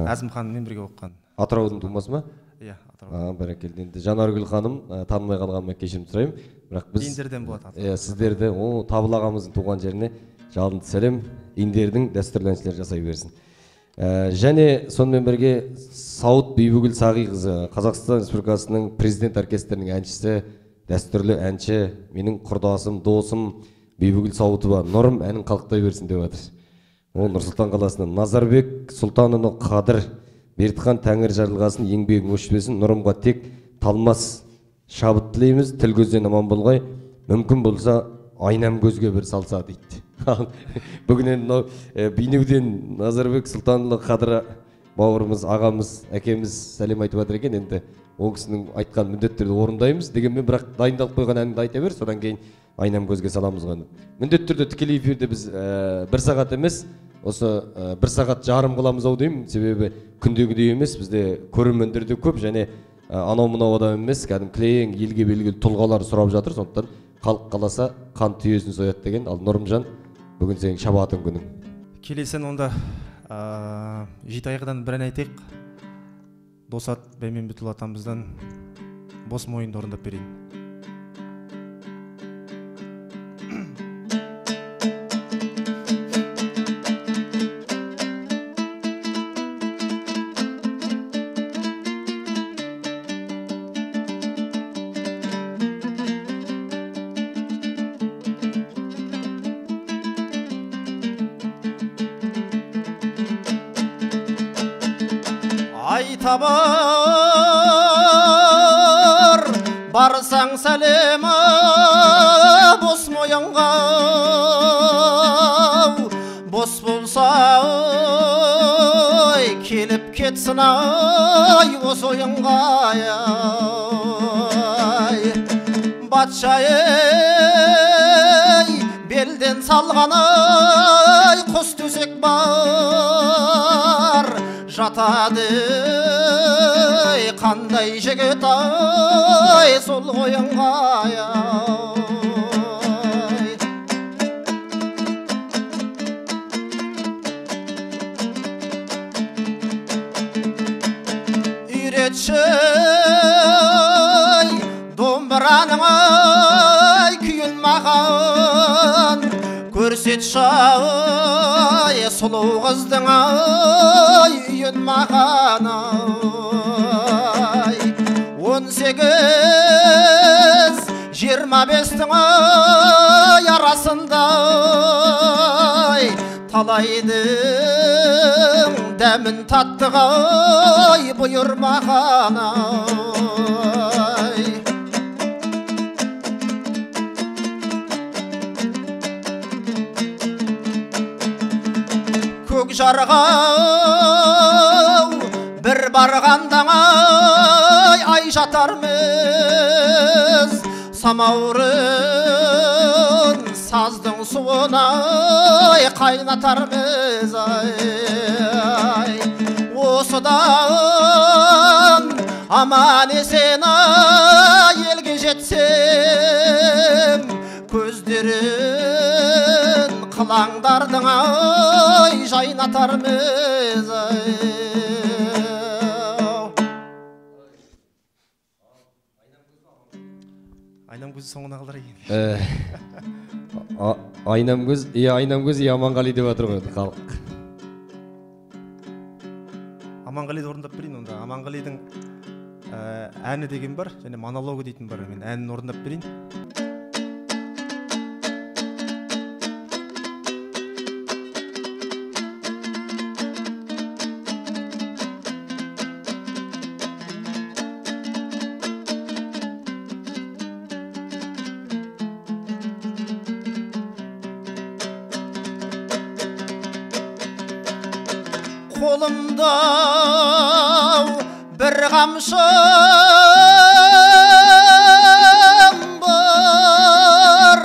Әзімханмен бірге оқыған. Атыраудың тумасы ма? Иә, Атырау. Бәрекелді. Енді Жанаргүл ханым, танымай қалғаныма кешірім сұраймын. Бірақ біз Индерден болады Атырау. Иә, сіздерді, Табыл ағамыздың туған жеріне жалынды сәлем, Индердің дәстүрлі әншілері жасай берсін. Және сонымен бірге Сауыт Бибігүл Сағиқызы, Қазақстан Республикасының президент оркестрінің әншісі, дәстүрлі әнші, менің құрдасым, досым Бибігүл Сауытова, Нұрым әнін қалықтай берсін деп жатыр. Ол Нұр-Сұлтан қаласынан. Назарбек Сұлтанұлы Қадыр, Бертхан тәңір жарылғасын, еңбегің өшпесін, Нұрымға тек талмас шабыт тілейміз, тіл көзден аман болғай, мүмкін болса айнам көзге бір салса дейді. Бүгін енді мынау Бейнеуден Назарбек Сұлтанұлы Қадыр бауырымыз, ағамыз, әкеміз сәлем айтып жатыр екен. Енді ол кісінің айтқан міндетті түрде орындаймыз дегенмен, бірақ дайындалып қойған әнді айта бер, содан кейін айнам көзге саламыз ғой. Міндетті түрде тікелей эфирде біз бір сағат емес, осы бір сағат жарым қыламыз ау деймін, себебі күндегідей емес, бізде көрермендер де көп және анау мынау адам емес, кәдімгі кілең елге белгілі тұлғалар сұрап жатыр, сондықтан халық қаласа қан түйесін сояды деген. Ал Нұрымжан, бүгін сенің шабытың күнің. Келесі онда Жеті айғырдан бір ән айтайық. Досат Бәйменбетұлы атамыздан «Бос мойынды» орындап берейін. Айтабар барсаң сәлемі бос мойынға, бос болса ой, келіп кетсін ай осы ойынға ай. Батша ей, белден салған ай құс төсек бар, жатады қандай жігіт ай сол ойынға ай. Үйретші домбыраның ай күйін маған, көрсетші ай сұлу қыздың ай үйін маған ай. 18-25-тің ай арасында ай талайдың дәмін таттық ай бұйырмаған ай. Көк жарға бір барғанда ай ай жатармыз, самаурын саздың суын ай қайнатармыз ай. Осыдан аман есен ай елге жетсем, көздерін қылаңдардың ай жайнатармыз ай. Айнам көзі соңына қалдырайын. Айнам көз, иә, Айнам көз, иә, Аманғали деп жатыр ғой халық. Аманғалиді орындап берейін онда. Аманғалидың әні деген бар, және монологы дейтін бар. Мен әнін орындап берейін. Қолымда бір қамшым бар,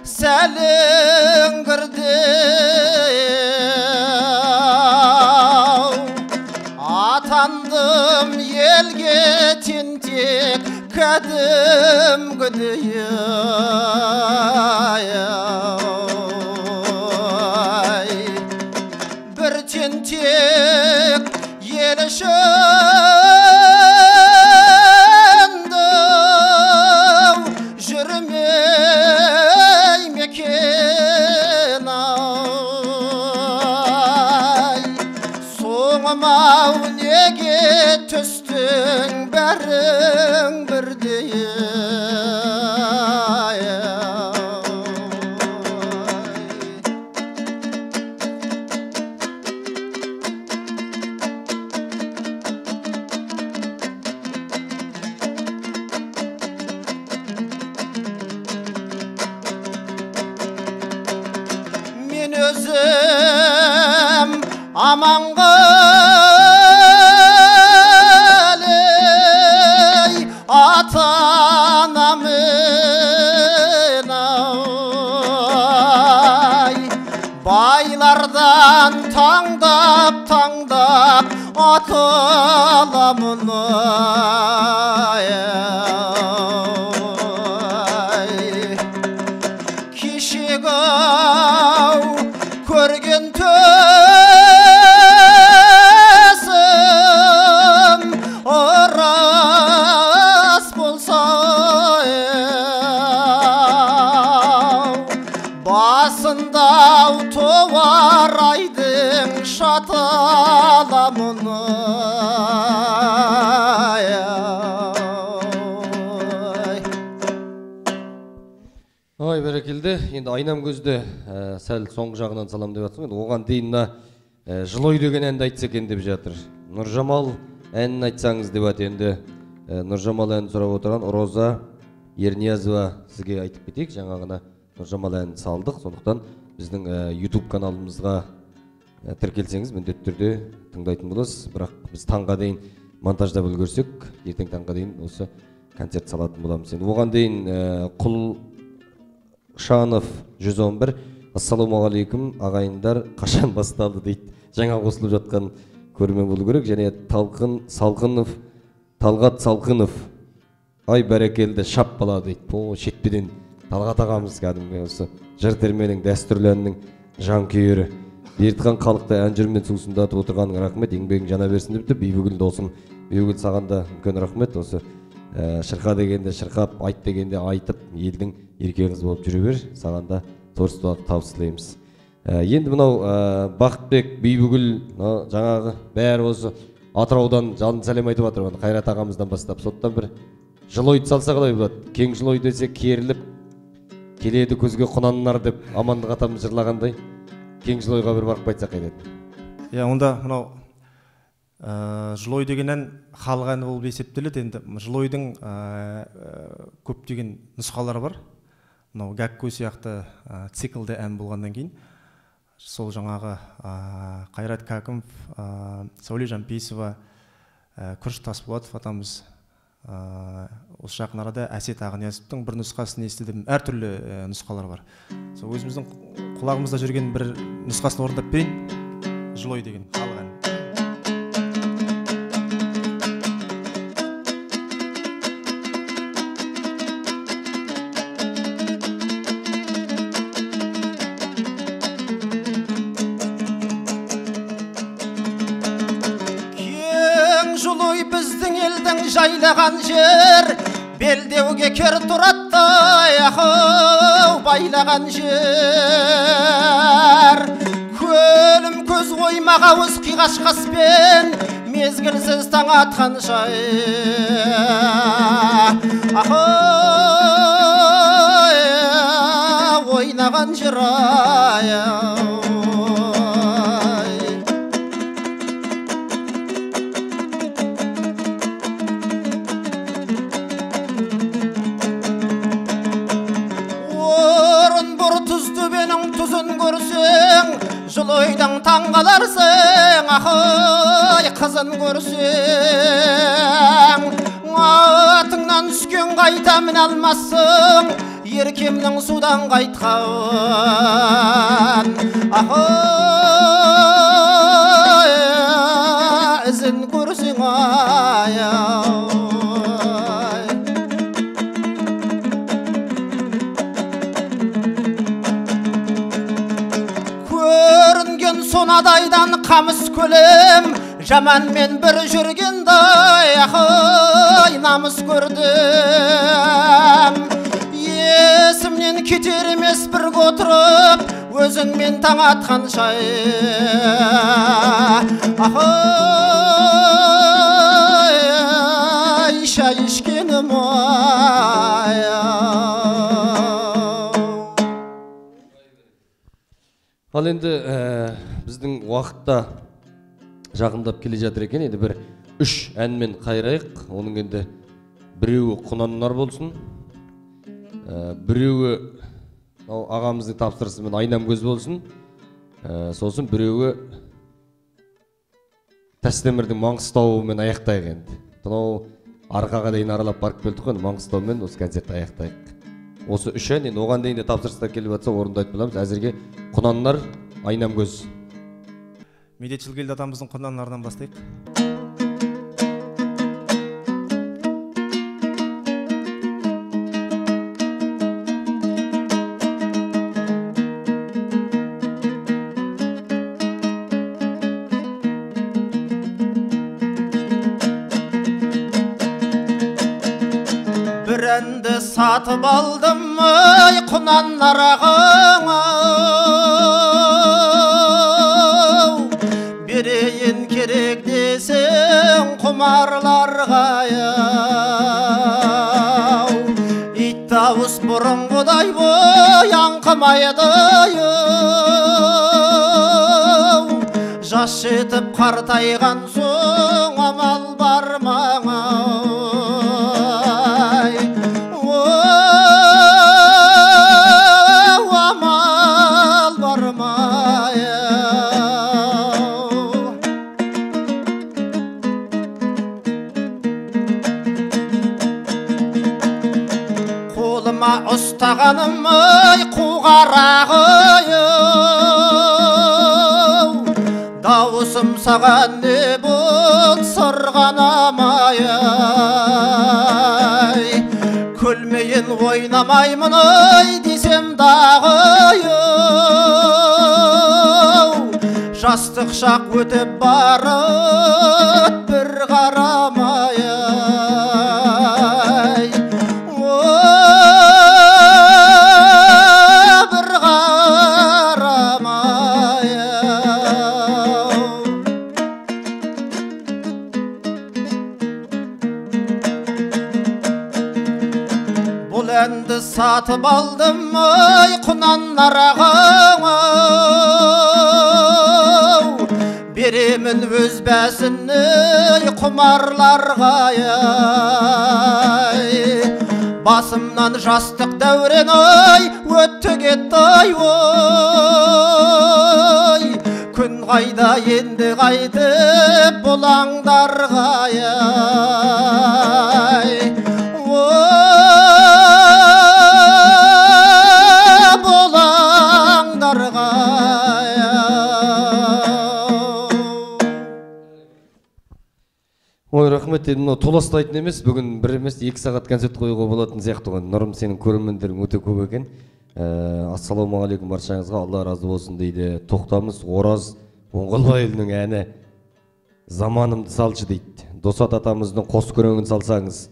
сәліңгірдеу атандым елге тентек кәдімгідей. Бір тентек ел ішінде жүрмей мекен ай. Балам-ау, неге түстің бәрің бірдей? Мен өзім Аманғали ата-анамын ай, байлардан таңдап таңдап аталамын ай. Кешегі ау көрген түсім рас болса, басында туар айдың шаталамын ай. Ой, бәрекелді. Енді айнам көзді сәл соңғы жағынан салам деп жатсың. Енді оған дейін мына Жылой деген әнді айтса екен деп жатыр. Нұржамал әнін айтсаңыз деп жатыр. Енді Нұржамал әнін сұрап отырған Роза Ерниязова, сізге айтып кетейік, жаңағына Нұржамал әнін салдық. Сондықтан біздің YouTube каналымызға тіркелсеңіз міндетті түрде тыңдайтын боласыз. Бірақ біз таңға дейін монтаждап үлгерсек, ертең таңға дейін осы концерт салатын боламыз. Енді оған дейін Құл Шанов 111, ассалаумағалейкум ағайындар, қашан басталды дейді. Жаңа қосылып жатқан көрермен болу керек. Және Талқын Салқынов, Талғат Салқынов, ай бәрекелді, шап бала дейді. О, шетпеден Талғат ағамыз кәдімгі осы жыр терменің, дәстүрлі әннің жанкүйері. Бертіған халықты ән жырмен сусындатып отырғаның рахмет, еңбегің жана берсін депті. Бибігүл досым, Бибігүл, саған да үлкен рахмет. Осы шырқа дегенде шырқап, айт дегенде айтып, елдің ерке қызы болып жүре бер. Саған да творчестволық табыс тілейміз. Енді мынау Бақытбек, Бибігүл, мынау жаңағы бәрі осы Атыраудан жалын сәлем айтып жатыр. Қайрат ағамыздан бастап. Соттан бір жылойды салса қалай болады? Кең жылой десе керіліп келеді көзге құнаннар деп Амандық атамыз жырлағандай, кең жылойға бір барып қайтсақ қайтеді. Иә, онда мынау жылой деген ән халық әні болып есептеледі. Енді жылойдың көптеген нұсқалары бар. Мынау гәкку сияқты циклді ән болғаннан кейін сол жаңағы Қайрат Кәкімов, Сәуле Жампейісова, Күріш Тасболатов атамыз, осы жақын арада Әсет Ағниязовтың бір нұсқасын естідім. Әртүрлі нұсқалар бар. Сол өзіміздің құлағымызда жүрген бір нұсқасын орындап берейін. Жылой деген халық әні. Кең жылой біздің елдің жайлаған жер, белдеуге кер тұраттай ахау байлаған жер. Көлім көз қоймақ ауыз қиғаш қаспен, мезгілсіз таң атқанша ахой ойнаған жер ай. Орынбор Тұзтөбенің тұзын көрсең, жылойдың таң қаларсың, ахой қызын көрсең. Атыңнан түскен қайта міне алмассың, еркемнің судан қайтқан. Ахой ізін көрсең ай. Көрінген сонадайдан қамыс көлем, жаманмен бір жүргендай ахой намыс көрдім. Есімнен кетер емес бірге отырып Өзіңмен таң атқанша Ахай шай ішкенім ай. Ал енді біздің уақытта жақындап келе жатыр екен. Енді бір 3 әнмен қайырайық. Оның енді біреуі Құнаннар болсын, біреуі ағамыздың тапсырысымен Айнам көз болсын, сосын біреуі Тастемірдің Маңғыстауымен аяқтайық енді. Мынау Арқаға дейін аралап барып келдік қой, Маңғыстаумен осы концертті аяқтайық. Осы 3 ән, енді оған дейін де тапсырыстар келіп жатса орындайтын боламыз. Әзірге Құнаннар, Айнам көз. Медет Жылгелді атамыздың Құнаннарынан бастайық. Бір әнді сатып алдым ай Құнаннар ағам ау, берейін керек десең құмарларға ау. Ит дауыс бұрынғыдай бой аңқымайды ау, жас жетіп қартайған соң амал бар маңай. Амал бар май. Қолыма ұстағаным ай қуғарағы ау, дауысым саған не бол сырғанамай ай. Күлмейін ойнамаймын ай десем дағы ау, жастық шақ өтіп барып бір қарамай ай. Бір қарамай ау. Бұл әнді сатып алдым ай Құнаннар ағам ау, беремін өз бәсін ай құмарларға ай. Басымнан жастық дәурен ай өтті кетті ай ой, күн қайда енді қайтып бұлаңдарға ай. Бұлаңдарға ай. Ой, рахмет. Енді мынау толастайтын емес, бүгін бір емес 2 сағат концерт қоюға болатын сияқты ғой. Нұрым, сенің көрермендерің өте көп екен. Ассалаумағалейкум баршаңызға, Алла разы болсын дейді. Тоқтамыс Ораз Оңғалбайұлының әні Заманымды салшы дейді. Досат атамыздың қос күреңін салсаңыз,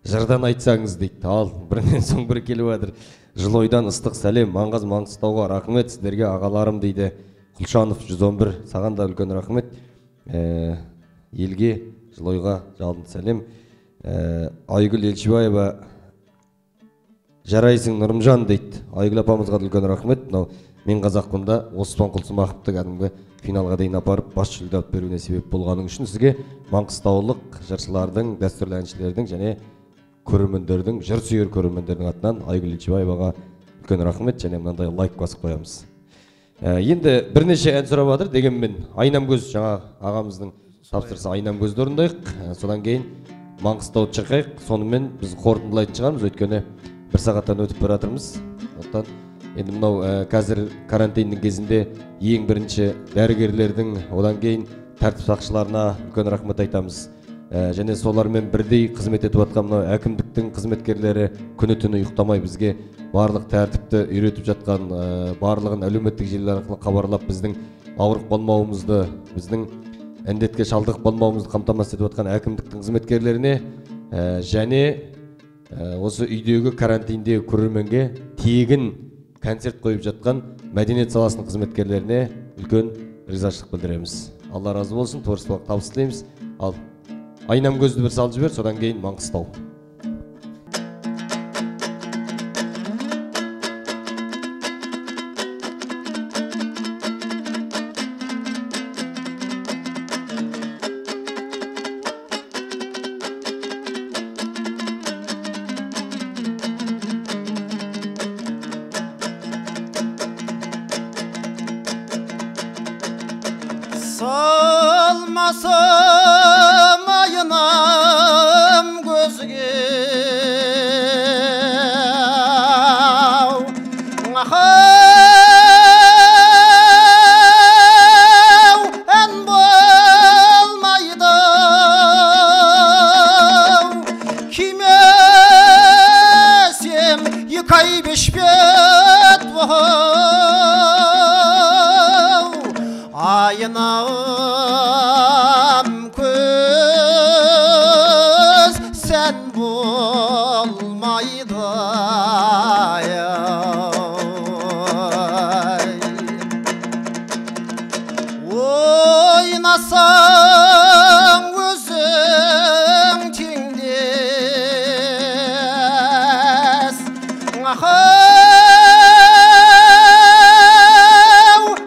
жырдан айтсаңыз дейді. Ал бірінен соң бірі келіп жатыр. Жылойдан ыстық сәлем, Маңғаз Маңғыстауға рахмет сіздерге ағаларым дейді. Құлшанов 111, саған да үлкен рахмет. Елге, Жылойға жалынды сәлем. Айгүл Елшібаева, жарайсың Нұрымжан дейді. Айгүл апамызға да үлкен рахмет. Мынау мен қазақпын да Оспан Құлсымақовты кәдімгі финалға дейін апарып бас жүлде алып беруіне себеп болғаның үшін сізге маңғыстаулық жыршылардың, дәстүрлі әншілердің және көрермендердің, жыр сүйер көрермендердің атынан Айгүл Елшібаеваға үлкен рахмет және мынандай лайк басып қоямыз. Енді бірнеше ән сұрап жатыр, дегенмен Айнам көз жаңа ағамыздың тапсырысы Айнам көзді орындайық. Содан кейін Маңғыстауды шырқайық, сонымен біз қорытындылайтын шығармыз, өйткені бір сағаттан өтіп бара жатырмыз. Сондықтан енді мынау қазір карантиннің кезінде ең бірінші дәрігерлердің, одан кейін тәртіп сақшыларына үлкен рахмет айтамыз. Және солармен бірдей қызмет етіп жатқан мынау әкімдіктің қызметкерлері күні түні ұйықтамай бізге барлық тәртіпті үйретіп жатқан, барлығын әлеуметтік желілер арқылы хабарлап біздің ауырып қалмауымызды, біздің індетке шалдығып қалмауымызды қамтамасыз етіп жатқан әкімдіктің қызметкерлеріне және осы үйдегі карантиндегі көрерменге тегін концерт қойып жатқан мәдениет саласының қызметкерлеріне үлкен ризашылық білдіреміз. Алла разы болсын, творчестволық табыс тілейміз. Ал Айнам көзді бір салып жібер, содан кейін Маңғыстау. Salmasam ayınam gözge, Ahav en bolmaydı, Kimesem yıkay beş bet Ayınam көз сән болмайды. Ойнасаң өзің теңдес, Ахау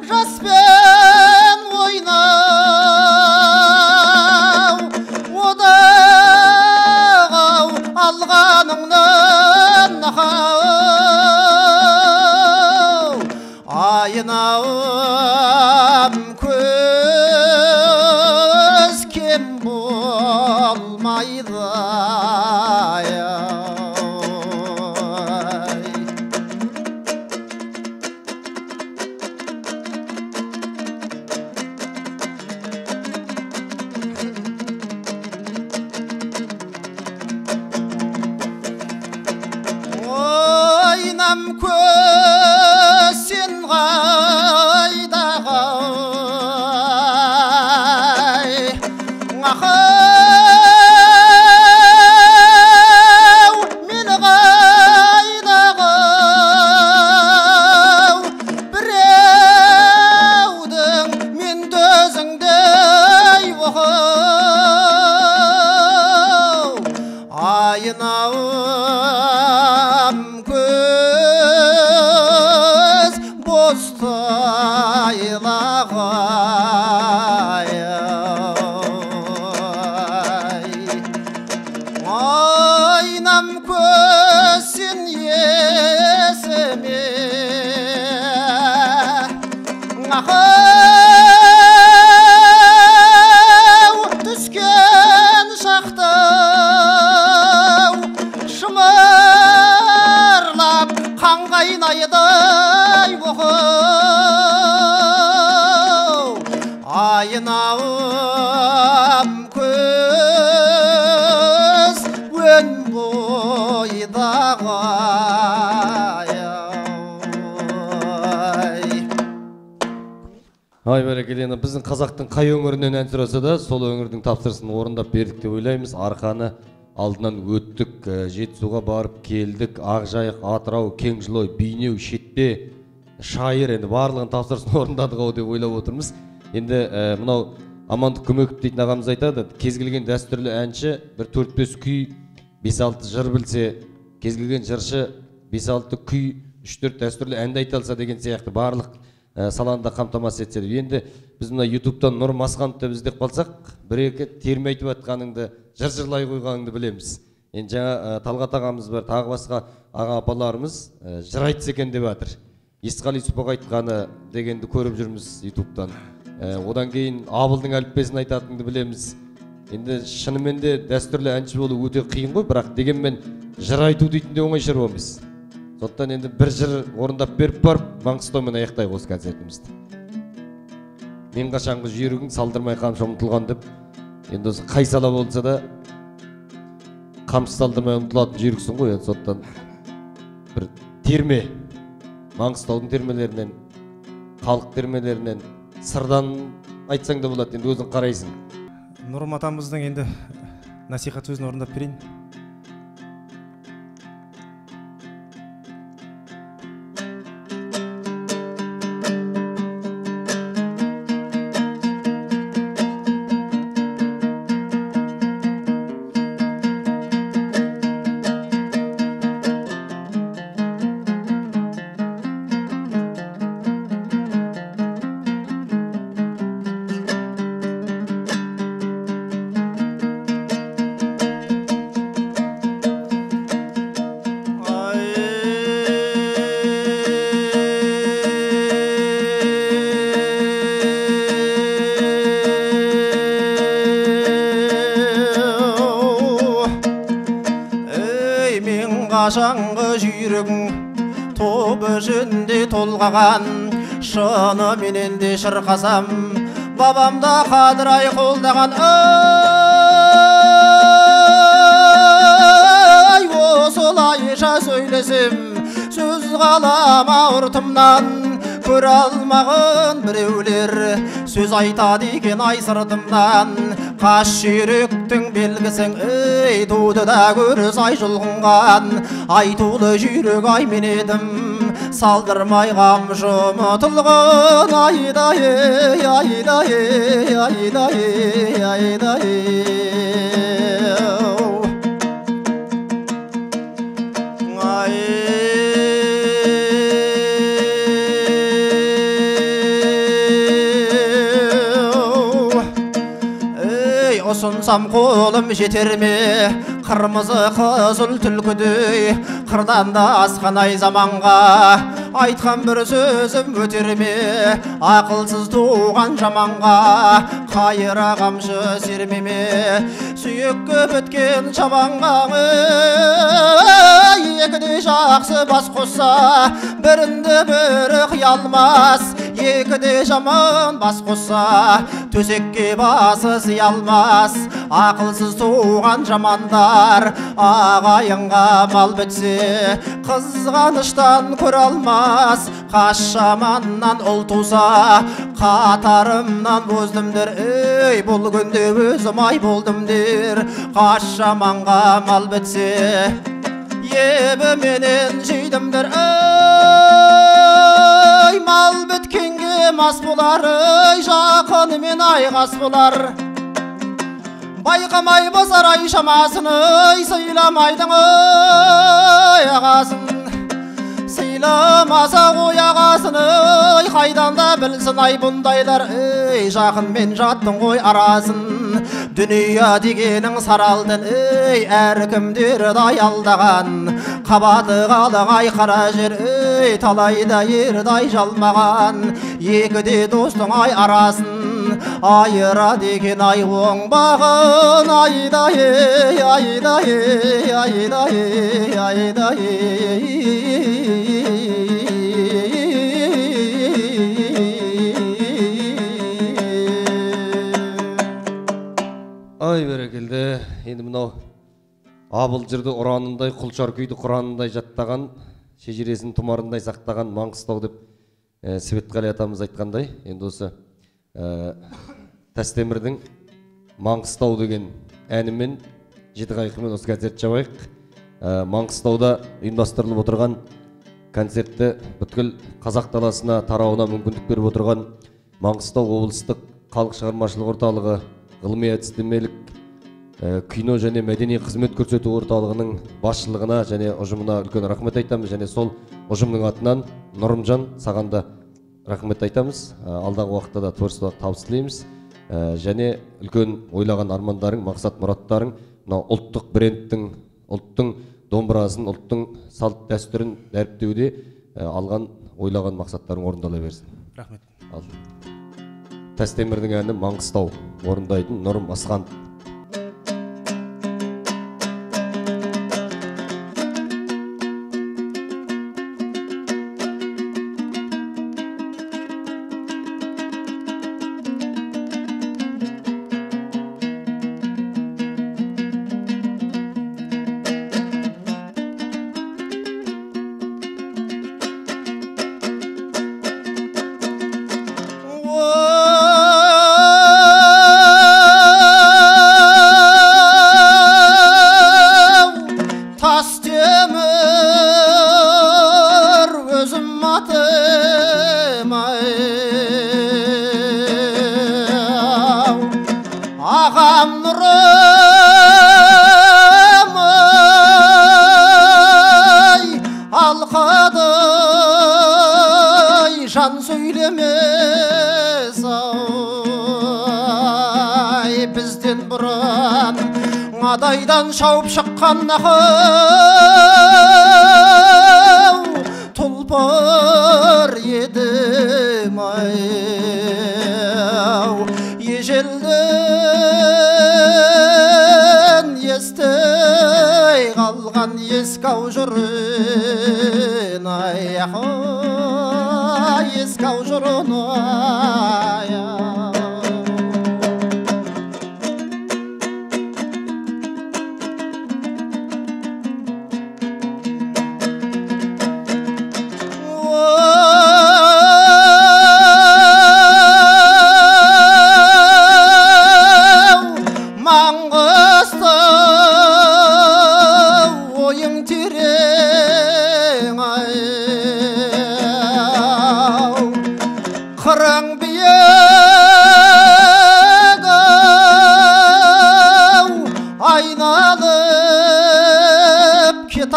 жаспен ойнау, Одағау алғаныңнан ахау, Айнам көз кем болмайды. Айнам көз сен қайдағы, Ахау мен қайдағы, Біреудің мен төзіңдей оқау, Айнам көз бозтайлағай. Айнам көз сен есіме, Ахау түскен шақта Шымырлап қан қайнайды оқау, Айнам көз өн бойдағы. Ай, бәрекелді. Енді біздің қазақтың қай өңірінен ән сұраса да, сол өңірдің тапсырысын орындап бердік деп ойлаймыз. Арқаны алдынан өттік, Жетісуға барып келдік, Ақжайық, Атырау, Кеңжылой, Бейнеу, Шетпе, Шайыр, енді барлығын тапсырысын орындадық ау деп ойлап отырмыз. Енді мынау Амандық Көмеков дейтін ағамыз айтады, кез келген дәстүрлі әнші бір 4-5 күй, 5-6 жыр білсе, кез келген жыршы 5-6 күй, 3-4 дәстүрлі әнді айта алса деген сияқты барлық саланы да қамтамасыз етсе деп. Енді біз мына ютубтан Нұр Масхановты деп іздеп қалсақ, бір-екі терме айтып жатқаныңды, жыр жырлай қойғаныңды білеміз. Енді жаңа Талғат ағамыз бар, тағы басқа аға апаларымыз жыр айтса екен деп жатыр. Есқали Сұпақ айтқаны дегенді көріп жүрміз ютубтан. Одан кейін Абылдың әліппесін айтатыныңды білеміз. Енді шынымен де дәстүрлі әнші болу өте қиын ғой, бірақ дегенмен жыр айту дейтін де оңай шаруа емес. Сондықтан енді бір жыр орындап беріп барып, Маңғыстаумен аяқтайық осы концертімізді. Мен қашанғы жүйрігің салдырмай қамшы ұмытылған деп, енді осы қай сала болса да қамшы салдырмай ұмытылатын жүйріксің ғой, енді сондықтан бір терме, Маңғыстаудың термелерінен, халық термелерінен, сырдан айтсаң да болады, енді өзің қарайсың. Нұрым атамыздың енді насихат сөзін орындап берейін. Қашанғы жүйрігің тобы жөнде толғаған, шыныменен де шырқасам, бабам да Қадырай қолдаған. Ай, осылайша сөйлесем, сөз қалам ауыртымнан, көре алмаған біреулер сөз айтады екен ай сыртымнан. Қаш жүйріктің белгісің, ей, туды да көріс ай жұлқынған, айтулы жүйрік ай мен едім, салдырмай қамшы ұмытылған. Айда ей, айда ей, айда ей, айда ей. Ұсынсам қолым жетер ме, қырмызы қызыл түлкідей, қырдан да асқан ай заманға, айтқан бір сөзім өтер ме, ақылсыз туған жаманға, қайыра қамшы сермеме, сүйекке біткен шабанға. Екіде жақсы бас қосса, бірінде бірі қия алмас, екіде жаман бас қосса, төсекке басы сыя алмас. Ақылсыз туған жамандар ағайынға мал бітсе, қызғаныштан көре алмас. Қаш жаманнан ұл туса, қатарымнан оздым дер, ей, бұл күнде өзім ай болдым дер. Қаш жаманға мал бітсе, ебіменен жидім дер, ей, мал біткенге мас болар, ей, жақынымен айғас болар. Байқамай базар ай шамасын, ей, сыйламайдың ей ағасын, сыйламаса ғой ағасын, ей, қайдан да білсін ай бұндайлар, ей, жақынмен жаттың ғой арасын. Дүние дегенің саралдын, ей, әркімдерді алдаған, қабаты қалың ай қара жер, ей, талайда ерді ай жалмаған. Екіде достың ай арасын айырады екен ай оңбаған. Айда ей, айда ей, айда ей, айда ей. Ай, бәрекелді. Енді мынау Абыл жырды ұранындай, Құлшар күйді құранындай жаттаған, шежіресін тұмарындай сақтаған Маңғыстау деп Светқали атамыз айтқандай, енді осы Тастемірдің Маңғыстау деген әнімен, жеті қайқымен осы концерт жабайық. Маңғыстауда ұйымдастырылып отырған концертті бүткіл қазақ даласына тарауына мүмкіндік беріп отырған Маңғыстау облыстық халық шығармашылық орталығы, ғылыми әдістемелік кино және мәдени қызмет көрсету орталығының басшылығына және ұжымына үлкен рахмет айтамыз. Және сол ұжымның атынан Нұрымжан, саған да рахмет айтамыз. Алдағы уақытта да творчестволық табыс тілейміз. Және үлкен ойлаған армандарың, мақсат мұраттарың, мынау ұлттық брендтің, ұлттың домбырасын, ұлттың салт дәстүрін дәріптеуде алған ойлаған мақсаттарың орындала берсін. Рахмет. Ал Тастемірдің әні Маңғыстау орындайтын Нұрым Асхан. Адайдан шауып шыққан ақау тұлпар едім ау, ежелден ести қалған ескі Ескі ау жырын ай, ескі ау жырын ай.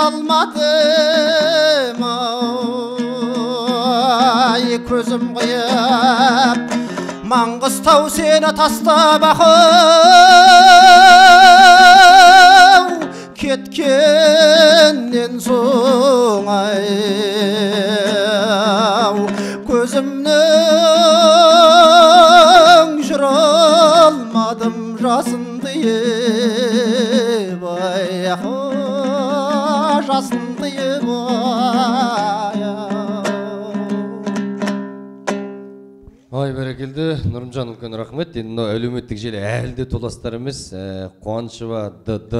Алмадым ай, көзім қиып Маңғыстау сені тастап ау, кеткеннен соң ай, көзімнің жүре алмадым жасын тыйып ай, жасын тыйып ай. Ай, бәрекелді, Нұрымжан, үлкен рахмет. Енді мынау әлеуметтік желі әлі де толастар емес. Қуанышева ДД,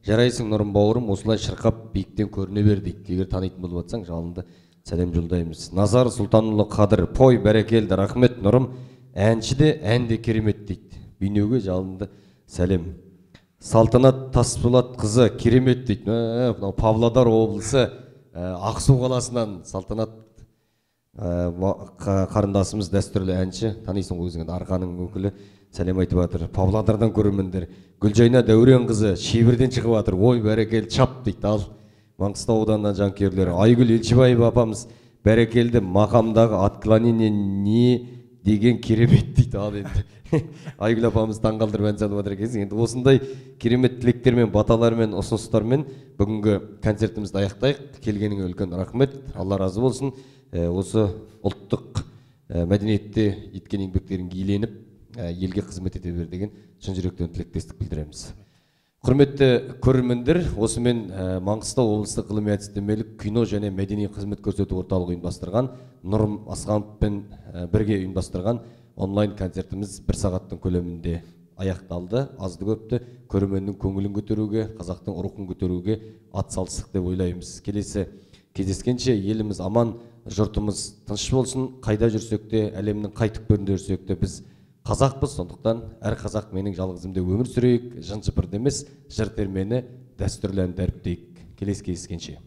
жарайсың Нұрым бауырым, осылай шырқап биіктен көріне бер дейді. Егер танитын болып жатсаң, жалынды сәлем жолдаймыз. Назар Сұлтанұлы Қадыр, пой, бәрекелді, рахмет Нұрым, әнші де, ән де керемет дейді. Бейнеуге жалынды сәлем. Салтанат Тасболат қызы, керемет дейді. Мынау Павлодар облысы Ақсу қаласынан Салтанат қарындасымыз, дәстүрлі әнші, танисың ғой өзің, Арқаның өкілі, сәлем айтып жатыр. Павлодардан көрермендер. Гүлжайна Дәурен қызы Шебірден шығып жатыр. Ой, бәрекелді, чап дейді. Ал Маңғыстау ауданынан жанкүйерлер. Айгүл Елшібаева апамыз, бәрекелді, мақамдағы отклонение не деген керемет дейді. Ал енді Айгүл апамыз таңғалдырып ән салып жатыр екенсің. Енді осындай керемет тілектермен, баталармен, ұсыныстармен бүгінгі концертімізді аяқтайық. Келгеніңе үлкен рахмет, Алла разы болсын. Осы ұлттық мәдениетте еткен еңбектерің еленіп, елге қызмет ете бер деген шын жүректен тілектестік білдіреміз. Құрметті көрермендер, осымен Маңғыстау облыстық ғылыми әдістемелік кино және мәдени қызмет көрсету орталығы ұйымдастырған, Нұрым Асқановпен бірге ұйымдастырған онлайн концертіміз бір сағаттың көлемінде аяқталды. Азды көпті көрерменнің көңілін көтеруге, қазақтың рухын көтеруге ат салыстық деп ойлаймыз. Келесі кездескенше еліміз аман, жұртымыз тыныш болсын. Қайда жүрсек те, әлемнің қай түкпірінде жүрсек те біз қазақпыз, сондықтан әр қазақ менің жалғызым деп өмір сүрейік, жын жыпырды емес, жыр термені, дәстүрлі ән дәріптейік. Келесі кездескенше.